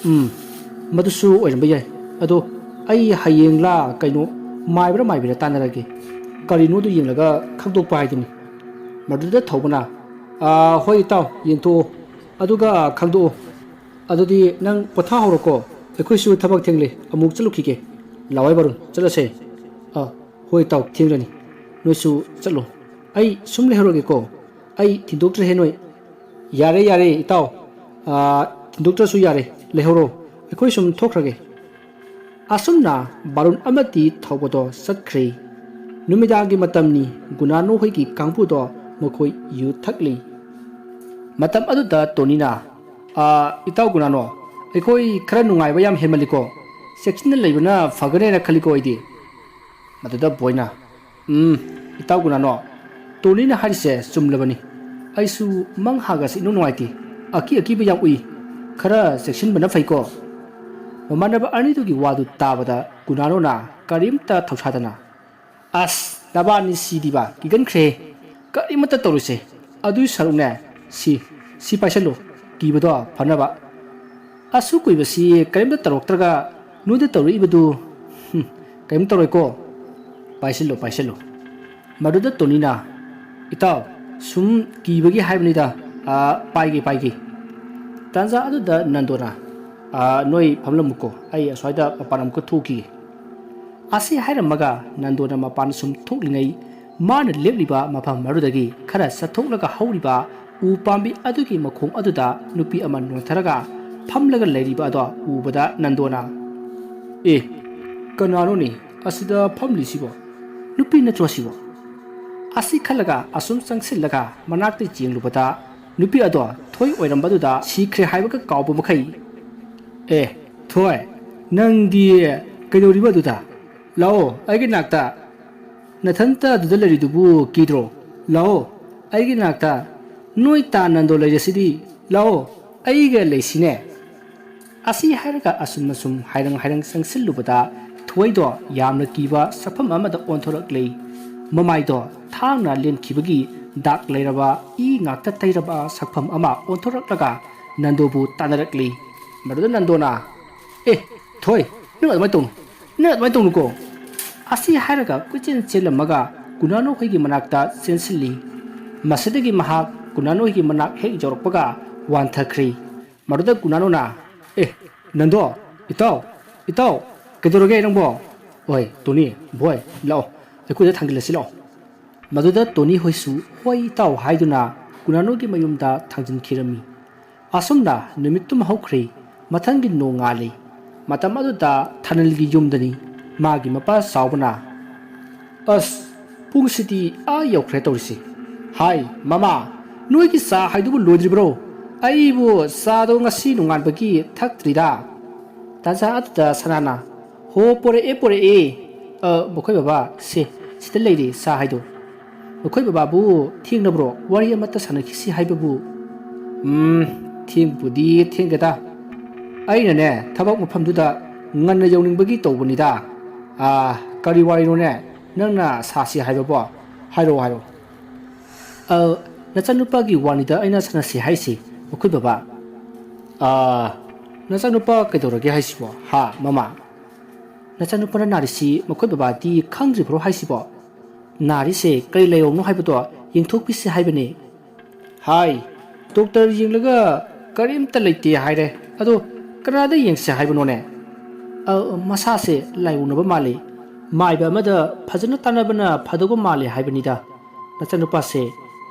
"ꯎꯝ, ꯃꯗꯨꯁꯨ ꯑꯣꯏꯔꯝꯕ ꯌꯥꯏ꯫ ꯑꯗꯣ ꯑꯩ ꯍꯌꯦꯡꯂꯥ ꯀꯩꯅꯣ ꯃꯥꯏꯕ꯭ꯔꯥ ꯃꯥꯏꯕꯤꯔꯥ ꯇꯥꯟꯅꯔꯒꯦ꯫ ꯀꯔꯤꯅꯣꯗꯨ ꯌꯦꯡꯂꯒ ꯈꯪꯗꯣꯛꯄ ꯍꯥꯏꯗꯨꯅꯤ꯫" ꯃꯗꯨꯗ ꯊꯧꯕꯅ, "ꯑꯥ, ꯍꯣꯏ ꯏꯇꯥꯎ, ꯌꯦꯡꯊꯣꯛꯑꯣ, ꯑꯗꯨꯒ ꯈꯪꯗꯣꯛꯑꯣ꯫ ꯑꯗꯨꯗꯤ ꯅꯪ ꯄꯣꯊꯥꯍꯧꯔꯣꯀꯣ, ꯑꯩꯈꯣꯏꯁꯨ ꯊꯕꯛ ꯊꯦꯡꯂꯦ, ꯑꯃꯨꯛ ꯆꯠꯂꯨꯈꯤꯒꯦ꯫ ꯂꯥꯛꯑꯣꯏ ꯕꯥꯔꯨꯟ, ꯆꯠꯂꯁꯦ꯫" "ꯑꯥ, ꯍꯣꯏ ꯏꯇꯥꯎ, ꯊꯦꯡꯂꯅꯤ, ꯅꯣꯏꯁꯨ ꯆꯠꯂꯣ꯫ ꯑꯩ ꯁꯨꯝ ꯂꯩꯍꯧꯔꯒꯦꯀꯣ, ꯑꯩ ꯊꯤꯟꯗꯣꯛꯇ꯭ꯔꯦꯍꯦ ꯅꯣꯏ꯫" "ꯌꯥꯔꯦ, ꯌꯥꯔꯦ, ꯏꯇꯥꯎ꯫ ꯑꯥ, ꯊꯤꯟꯗꯣꯛꯇ꯭ꯔꯁꯨ ꯌꯥꯔꯦ, ꯂꯩꯍꯧꯔꯣ꯫ ꯑꯩꯈꯣꯏ ꯁꯨꯝ ꯊꯣꯛꯈ꯭ꯔꯒꯦ꯫" ꯑꯁꯨꯝꯅ ꯕꯥꯔꯨꯟ ꯑꯃꯗꯤ ꯊꯧꯕꯗꯣ ꯆꯠꯈ꯭ꯔꯦ꯫ ꯅꯨꯃꯤꯗꯥꯡꯒꯤ ꯃꯇꯝꯅꯤ, ꯒꯨꯅꯥꯅꯣ ꯍꯣꯏꯒꯤ ꯀꯥꯡꯕꯨꯗꯣ ꯃꯈꯣꯏ ꯌꯨ ꯊꯛꯂꯤ꯫ ꯃꯇꯝ ꯑꯗꯨꯗ ꯇꯣꯅꯤꯅ, "ꯑꯥ, ꯏꯇꯥꯎ ꯒꯨꯅꯥꯅꯣ, ꯑꯩꯈꯣꯏ ꯈꯔ ꯅꯨꯡꯉꯥꯏꯕ ꯌꯥꯝ ꯍꯦꯟꯃꯜꯂꯤꯀꯣ꯫ ꯆꯦꯛꯁꯤꯟꯅ ꯂꯩꯕꯅ ꯐꯒꯅꯦꯅ ꯈꯜꯂꯤꯀꯣ ꯑꯩꯗꯤ꯫" ꯃꯗꯨꯗ ꯕꯣꯏꯅ, "ꯎꯝ, ꯏꯇꯥꯎ ꯒꯨꯅꯥꯅꯣ, ꯇꯣꯅꯤꯅ ꯍꯥꯏꯔꯤꯁꯦ ꯆꯨꯝꯂꯕꯅꯤ꯫ ꯑꯩꯁꯨ ꯃꯪ ꯍꯥꯒꯁꯤ ꯏꯅꯨꯡ ꯅꯨꯡꯉꯥꯏꯇꯦ꯫ ꯑꯀꯤ ꯑꯀꯤꯕ ꯌꯥꯝ ꯎꯏ꯫ ꯈꯔ ꯆꯦꯛꯁꯤꯟꯕꯅ ꯐꯩꯀꯣ꯫" ꯃꯃꯥꯟꯅꯕ ꯑꯅꯤꯗꯨꯒꯤ ꯋꯥꯗꯨ ꯇꯥꯕꯗ ꯒꯨꯅꯥꯅꯣꯅ ꯀꯔꯤꯝꯇ ꯊꯧꯁꯥꯗꯅ, "ꯑꯁ, ꯅꯕꯥꯅꯤ ꯁꯤꯗꯤꯕ ꯀꯤꯒꯟꯈ꯭ꯔꯦ꯫ ꯀꯔꯤꯃꯠꯇ ꯇꯧꯔꯣꯏꯁꯦ꯫ ꯑꯗꯨꯏ ꯁꯔꯨꯛꯅꯦ, ꯁꯤ, ꯁꯤ ꯄꯥꯏꯁꯜꯂꯨ, ꯀꯤꯕꯗꯣ ꯐꯅꯕ꯫ ꯑꯁꯨꯛ ꯀꯨꯏꯕꯁꯤ ꯀꯔꯤꯝꯇ ꯇꯧꯔꯛꯇ꯭ꯔꯒ ꯅꯣꯏꯗ ꯇꯧꯔꯛꯏꯕꯗꯨ, ꯍꯨꯝ, ꯀꯔꯤꯝ ꯇꯧꯔꯣꯏꯀꯣ꯫ ꯄꯥꯏꯁꯤꯜꯂꯨ, ꯄꯥꯏꯁꯤꯜꯂꯨ꯫" ꯃꯗꯨꯗ ꯇꯣꯅꯤꯅ, "ꯏꯇꯥꯎ, ꯁꯨꯝ ꯀꯤꯕꯒꯤ ꯍꯥꯏꯕꯅꯤꯗ, ꯑꯥ, ꯄꯥꯏꯒꯦ, ꯄꯥꯏꯒꯦ꯫" ꯇꯥꯟꯖꯥ ꯑꯗꯨꯗ ꯅꯟꯗꯣꯅ, "ꯑꯥ, ꯅꯣꯏ ꯐꯝꯂꯝꯃꯨꯀꯣ, ꯑꯩ ꯑꯁ꯭ꯋꯥꯏꯗ ꯃꯄꯥꯟ ꯑꯃꯨꯛꯀ ꯊꯣꯛꯈꯤꯒꯦ꯫" ꯑꯁꯤ ꯍꯥꯏꯔꯝꯃꯒ ꯅꯟꯗꯣꯅ ꯃꯄꯥꯟ ꯁꯨꯝ ꯊꯣꯛꯂꯤꯉꯩ, ꯃꯥꯅ ꯂꯦꯞꯂꯤꯕ ꯃꯐꯝ ꯑꯗꯨꯗꯒꯤ ꯈꯔ ꯆꯠꯊꯣꯛꯂꯒ ꯍꯧꯔꯤꯕ ꯎ ꯄꯥꯝꯕꯤ ꯑꯗꯨꯒꯤ ꯃꯈꯣꯡ ꯑꯗꯨꯗ ꯅꯨꯄꯤ ꯑꯃ ꯅꯣꯟꯊꯔꯒ ꯐꯝꯂꯒ ꯂꯩꯔꯤꯕ ꯑꯗꯣ ꯎꯕꯗ ꯅꯟꯗꯣꯅ, "ꯑꯦ, ꯀꯅꯥꯅꯣꯅꯦ ꯑꯁꯤꯗ ꯐꯝꯂꯤꯁꯤꯕꯣ? ꯅꯨꯄꯤ ꯅꯠꯇ꯭ꯔꯣ ꯁꯤꯕꯣ?" ꯑꯁꯤ ꯈꯜꯂꯒ ꯑꯁꯨꯝ ꯆꯪꯁꯤꯜꯂꯒ ꯃꯅꯥꯛꯇ ꯌꯦꯡꯂꯨꯕꯗ ꯅꯨꯄꯤ ꯑꯗꯣ ꯊꯣꯏ ꯑꯣꯏꯔꯝꯕꯗꯨꯗ ꯁꯤꯈ꯭ꯔꯦ ꯍꯥꯏꯕꯒ ꯀꯥꯎꯕ ꯃꯈꯩ, "ꯑꯦ, ꯊꯣꯏ, ꯅꯪꯗꯤ ꯀꯩꯗꯧꯔꯤꯕ ꯑꯗꯨꯗ? ꯂꯥꯛꯑꯣ ꯑꯩꯒꯤ ꯅꯥꯛꯇ꯫ ꯅꯊꯟꯇ ꯑꯗꯨꯗ ꯂꯩꯔꯤꯗꯨꯕꯨ ꯀꯤꯗ꯭ꯔꯣ? ꯂꯥꯛꯑꯣ ꯑꯩꯒꯤ ꯅꯥꯛꯇ꯫ ꯅꯣꯏ ꯇꯥ ꯅꯟꯗꯣ ꯂꯩꯔꯁꯤꯗꯤ꯫ ꯂꯥꯛꯑꯣ ꯑꯩꯒ ꯂꯩꯁꯤꯅꯦ꯫" ꯑꯁꯤ ꯍꯥꯏꯔꯒ ꯑꯁꯨꯝ ꯑꯁꯨꯝ ꯍꯥꯏꯔꯪ ꯍꯥꯏꯔꯪ ꯆꯪꯁꯤꯜꯂꯨꯕꯗ ꯊꯣꯏꯗꯣ ꯌꯥꯝꯅ ꯀꯤꯕ ꯁꯛꯐꯝ ꯑꯃꯗ ꯑꯣꯟꯊꯣꯔꯛꯂꯤ꯫ ꯃꯃꯥꯏꯗꯣ ꯊꯥꯡꯅ ꯂꯦꯟꯈꯤꯕꯒꯤ ꯗꯥꯛ ꯂꯩꯔꯕ ꯏ ꯉꯥꯛꯇ ꯇꯩꯔꯕ ꯁꯛꯐꯝ ꯑꯃ ꯑꯣꯟꯊꯣꯔꯛꯂꯒ ꯅꯟꯗꯣꯕꯨ ꯇꯥꯟꯅꯔꯛꯂꯤ꯫ ꯃꯗꯨꯗ ꯅꯟꯗꯣꯅ, "ꯑꯦ, ꯊꯣꯏ, ꯅꯪ ꯑꯗꯨꯃꯥꯏꯅ ꯇꯧꯅꯨ, ꯅꯪ ꯑꯗꯨꯃꯥꯏꯅ ꯇꯧꯅꯨꯀꯣ꯫" ꯑꯁꯤ ꯍꯥꯏꯔꯒ ꯀꯣꯏꯆꯦꯟ ꯆꯦꯜꯂꯝꯃꯒ ꯀꯨꯅꯥꯅꯣ ꯍꯣꯏꯒꯤ ꯃꯅꯥꯛꯇ ꯆꯦꯟꯁꯤꯜꯂꯤ꯫ ꯃꯁꯤꯗꯒꯤ ꯃꯍꯥꯛ ꯀꯨꯅꯥꯅꯣ ꯍꯣꯏꯒꯤ ꯃꯅꯥꯛ ꯍꯦꯛ ꯌꯧꯔꯛꯄꯒ ꯋꯥꯟꯊꯈ꯭ꯔꯤ꯫ ꯃꯗꯨꯗ ꯀꯨꯅꯥꯅꯣꯅ, "ꯑꯦ, ꯅꯟꯗꯣ, ꯏꯇꯥꯎ, ꯏꯇꯥꯎ, ꯀꯩꯗꯧꯔꯒꯦ ꯅꯪꯕꯣ? ꯍꯣꯏ, ꯇꯣꯅꯤ, ꯚꯣꯏ, ꯂꯥꯛꯑꯣ, ꯑꯩꯈꯣꯏꯗ ꯊꯥꯡꯖꯤꯜꯂꯁꯤ ꯂꯥꯛꯑꯣ꯫" ꯃꯗꯨꯗ ꯇꯣꯅꯤ ꯍꯣꯏꯁꯨ "ꯍꯣꯏ ꯏꯇꯥꯎ" ꯍꯥꯏꯗꯨꯅ ꯀꯨꯅꯥꯅꯣꯒꯤ ꯃꯌꯨꯝꯗ ꯊꯥꯡꯖꯤꯟꯈꯤꯔꯝꯃꯤ꯫ ꯑꯁꯨꯝꯅ ꯅꯨꯃꯤꯠꯇꯨꯝ ꯍꯧꯈ꯭ꯔꯦ꯫ ꯃꯊꯪꯒꯤ ꯅꯣꯡꯉꯥꯜꯂꯤ꯫ ꯃꯇꯝ ꯑꯗꯨꯗ ꯊꯥꯅꯜꯒꯤ ꯌꯨꯝꯗꯅꯤ꯫ ꯃꯥꯒꯤ ꯃꯄꯥ ꯆꯥꯎꯕꯅ, "ꯑꯁ, ꯄꯨꯡꯁꯤꯗꯤ ꯑꯥ ꯌꯧꯈ꯭ꯔꯦ ꯇꯧꯔꯤꯁꯤ꯫ ꯍꯥꯏ, ꯃꯃꯥ, ꯅꯣꯏꯒꯤ ꯆꯥ ꯍꯥꯏꯗꯨꯕꯨ ꯂꯣꯏꯗ꯭ꯔꯤꯕ꯭ꯔꯣ? ꯑꯩꯕꯨ ꯆꯥꯗꯣ ꯉꯁꯤ ꯅꯣꯡꯉꯥꯟꯕꯒꯤ ꯊꯛꯇ꯭ꯔꯤꯗ꯫" ꯇꯥꯟꯖꯥ ꯑꯗꯨꯗ ꯁꯅꯥꯅ, "ꯍꯣ, ꯄꯣꯔꯛꯑꯦ, ꯄꯣꯔꯛꯑꯦ꯫ ꯑ, ꯃꯈꯣꯏ ꯕꯕꯥ, ꯁꯦ, ꯁꯤꯗ ꯂꯩꯔꯦ ꯆꯥ ꯍꯥꯏꯗꯣ꯫ ꯃꯈꯣꯏ ꯕꯕꯥꯕꯨ ꯊꯦꯡꯅꯕ꯭ꯔꯣ? ꯋꯥꯔꯤ ꯑꯃꯠꯇ ꯁꯥꯟꯅꯈꯤꯁꯤ ꯍꯥꯏꯕꯕꯨ?" "ꯎꯝ, ꯊꯦꯡꯕꯨꯗꯤ ꯊꯦꯡꯒꯦꯗ꯫ ꯑꯩꯅꯅꯦ, ꯊꯕꯛ ꯃꯐꯝꯗꯨꯗ ꯉꯟꯅ ꯌꯧꯅꯤꯡꯕꯒꯤ ꯇꯧꯕꯅꯤꯗ꯫ ꯑꯥ, ꯀꯔꯤ ꯋꯥꯔꯤꯅꯣꯅꯦ ꯅꯪꯅ ꯁꯥꯁꯤ ꯍꯥꯏꯕꯕꯣ? ꯍꯥꯏꯔꯛꯑꯣ, ꯍꯥꯏꯔꯛꯑꯣ꯫" "ꯑ, ꯅꯆꯥꯅꯨꯄꯥꯒꯤ ꯋꯥꯅꯤꯗ ꯑꯩꯅ ꯁꯥꯟꯅꯁꯤ ꯍꯥꯏꯁꯤ, ꯃꯈꯣꯏ ꯕꯕꯥ꯫" "ꯑꯥ, ꯅꯆꯥꯅꯨꯄꯥ ꯀꯩꯗꯧꯔꯒꯦ ꯍꯥꯏꯁꯤꯕꯣ, ꯍꯥ, ꯃꯃꯥ? ꯅꯆꯥꯅꯨꯄꯥꯅ ꯅꯥꯔꯤꯁꯤ ꯃꯈꯣꯏ ꯕꯕꯥꯗꯤ ꯈꯪꯗ꯭ꯔꯤꯕ꯭ꯔꯣ ꯍꯥꯏꯁꯤꯕꯣ? ꯅꯥꯔꯤꯁꯦ ꯀꯔꯤ ꯂꯥꯏꯑꯣꯡꯅꯣ ꯍꯥꯏꯕꯗꯣ ꯌꯦꯡꯊꯣꯛꯄꯤꯁꯤ ꯍꯥꯏꯕꯅꯦ꯫" "ꯍꯥꯏ, ꯗꯣꯛꯇꯔ ꯌꯦꯡꯂꯒ ꯀꯔꯤꯝꯇ ꯂꯩꯇꯦ ꯍꯥꯏꯔꯦ꯫ ꯑꯗꯣ ꯀꯅꯥꯗ ꯌꯦꯡꯁꯦ ꯍꯥꯏꯕꯅꯣꯅꯦ?" "ꯑ, ꯃꯁꯥꯁꯦ ꯂꯥꯏꯑꯣꯡꯅꯕ ꯃꯥꯜꯂꯤ꯫ ꯃꯥꯏꯕ ꯑꯃꯗ ꯐꯖꯅ ꯇꯥꯟꯅꯕꯅ ꯐꯗꯧꯕ ꯃꯥꯜꯂꯤ ꯍꯥꯏꯕꯅꯤꯗ꯫ ꯅꯆꯥꯅꯨꯄꯥꯁꯦ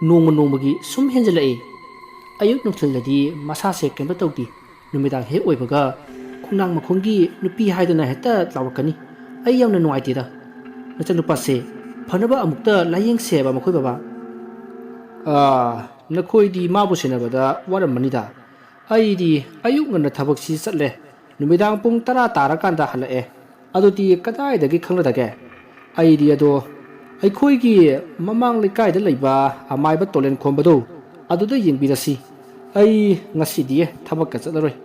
ꯅꯣꯡꯃ ꯅꯣꯡꯃꯒꯤ ꯁꯨꯝ ꯍꯦꯟꯖꯜꯂꯛꯑꯦ꯫ ꯑꯌꯨꯛ ꯅꯨꯡꯊꯤꯜꯗꯗꯤ ꯃꯁꯥꯁꯦ ꯀꯩꯝꯇ ꯇꯧꯗꯦ꯫ ꯅꯨꯃꯤꯗꯥꯡ ꯍꯦꯛ ꯑꯣꯏꯕꯒ ꯈꯣꯡꯅꯥꯡ ꯃꯈꯣꯡꯒꯤ ꯅꯨꯄꯤ ꯍꯥꯏꯗꯅ ꯍꯦꯛꯇ ꯂꯥꯎꯔꯛꯀꯅꯤ꯫ ꯑꯩ ꯌꯥꯝꯅ ꯅꯨꯡꯉꯥꯏꯇꯦꯗ꯫ ꯅꯆꯥꯅꯨꯄꯥꯁꯦ ꯐꯅꯕ ꯑꯃꯨꯛꯇ ꯂꯥꯌꯦꯡꯁꯦꯕ ꯃꯈꯣꯏ ꯕꯕꯥ꯫ ꯑꯥ, ꯅꯈꯣꯏꯗꯤ ꯃꯥꯕꯨ ꯁꯦꯟꯅꯕꯗ ꯋꯥꯔꯝꯃꯅꯤꯗ꯫ ꯑꯩꯗꯤ ꯑꯌꯨꯛ ꯉꯟꯅ ꯊꯕꯛꯁꯤ ꯆꯠꯂꯦ, ꯅꯨꯃꯤꯗꯥꯡ ꯄꯨꯡ ꯇꯔꯥ ꯇꯥꯔꯀꯥꯟꯗ ꯍꯜꯂꯛꯑꯦ꯫ ꯑꯗꯨꯗꯤ ꯀꯗꯥꯏꯗꯒꯤ ꯈꯪꯅꯗꯒꯦ? ꯑꯩꯗꯤ ꯑꯗꯣ ꯑꯩꯈꯣꯏꯒꯤ ꯃꯃꯥꯡ ꯂꯩꯀꯥꯏꯗ ꯂꯩꯕ ꯑꯃꯥꯏꯕ ꯇꯣꯂꯦꯟ ꯈꯣꯝꯕꯗꯣ, ꯑꯗꯨꯗ ꯌꯦꯡꯕꯤꯔꯁꯤ꯫ ꯑꯩ ꯉꯁꯤꯗꯤ ꯊꯕꯛꯀ ꯆꯠꯂꯔꯣꯏ꯫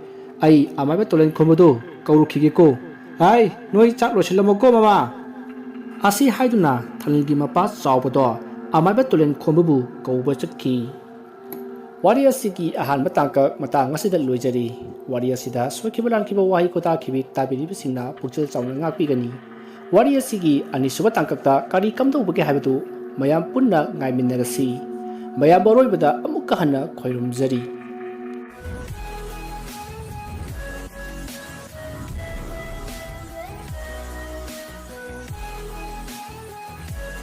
ꯑꯩ ꯑꯃꯥꯏꯕ ꯇꯣꯂꯦꯟ ꯈꯣꯝꯕꯗꯣ ꯀꯧꯔꯨꯈꯤꯒꯦꯀꯣ꯫ ꯍꯥꯏ, ꯅꯣꯏ ꯆꯥꯛ ꯂꯣꯏꯁꯤꯜꯂꯝꯃꯣꯀꯣ, ꯃꯃꯥ꯫ ꯑꯁꯤ ꯍꯥꯏꯗꯨꯅ ꯊꯥꯅꯤꯜꯒꯤ ꯃꯄꯥ ꯆꯥꯎꯕꯗꯣ ꯑꯃꯥꯏꯕ ꯇꯣꯂꯦꯟ ꯈꯣꯝꯕꯕꯨ ꯀꯧꯕ ꯆꯠꯈꯤ꯫ ꯋꯥꯔꯤ ꯑꯁꯤꯒꯤ ꯑꯍꯥꯟꯕ ꯇꯥꯡꯀꯛ ꯃꯇꯥꯡ ꯑꯁꯤꯗ ꯂꯣꯏꯖꯔꯤ꯫ ꯋꯥꯔꯤ ꯑꯁꯤꯗ ꯁꯣꯏꯈꯤꯕ ꯂꯥꯟꯈꯤꯕ ꯋꯥꯍꯩ ꯈꯨꯇꯥꯈꯤꯕꯤ ꯇꯥꯕꯤꯔꯤꯕꯁꯤꯡꯅ ꯄꯨꯛꯆꯦꯜ ꯆꯥꯎꯅ ꯉꯥꯛꯄꯤꯒꯅꯤ꯫ ꯋꯥꯔꯤ ꯑꯁꯤꯒꯤ ꯑꯅꯤꯁꯨꯕ ꯇꯥꯡꯀꯛꯇ ꯀꯔꯤ ꯀꯝꯗꯧꯕꯒꯦ ꯍꯥꯏꯕꯗꯨ ꯃꯌꯥꯝ ꯄꯨꯟꯅ ꯉꯥꯏꯃꯤꯟꯅꯔꯁꯤ꯫ ꯃꯌꯥꯝꯕꯨ ꯑꯔꯣꯏꯕꯗ ꯑꯃꯨꯛꯀ ꯍꯟꯅ ꯈꯣꯏꯔꯨꯝꯖꯔꯤ꯫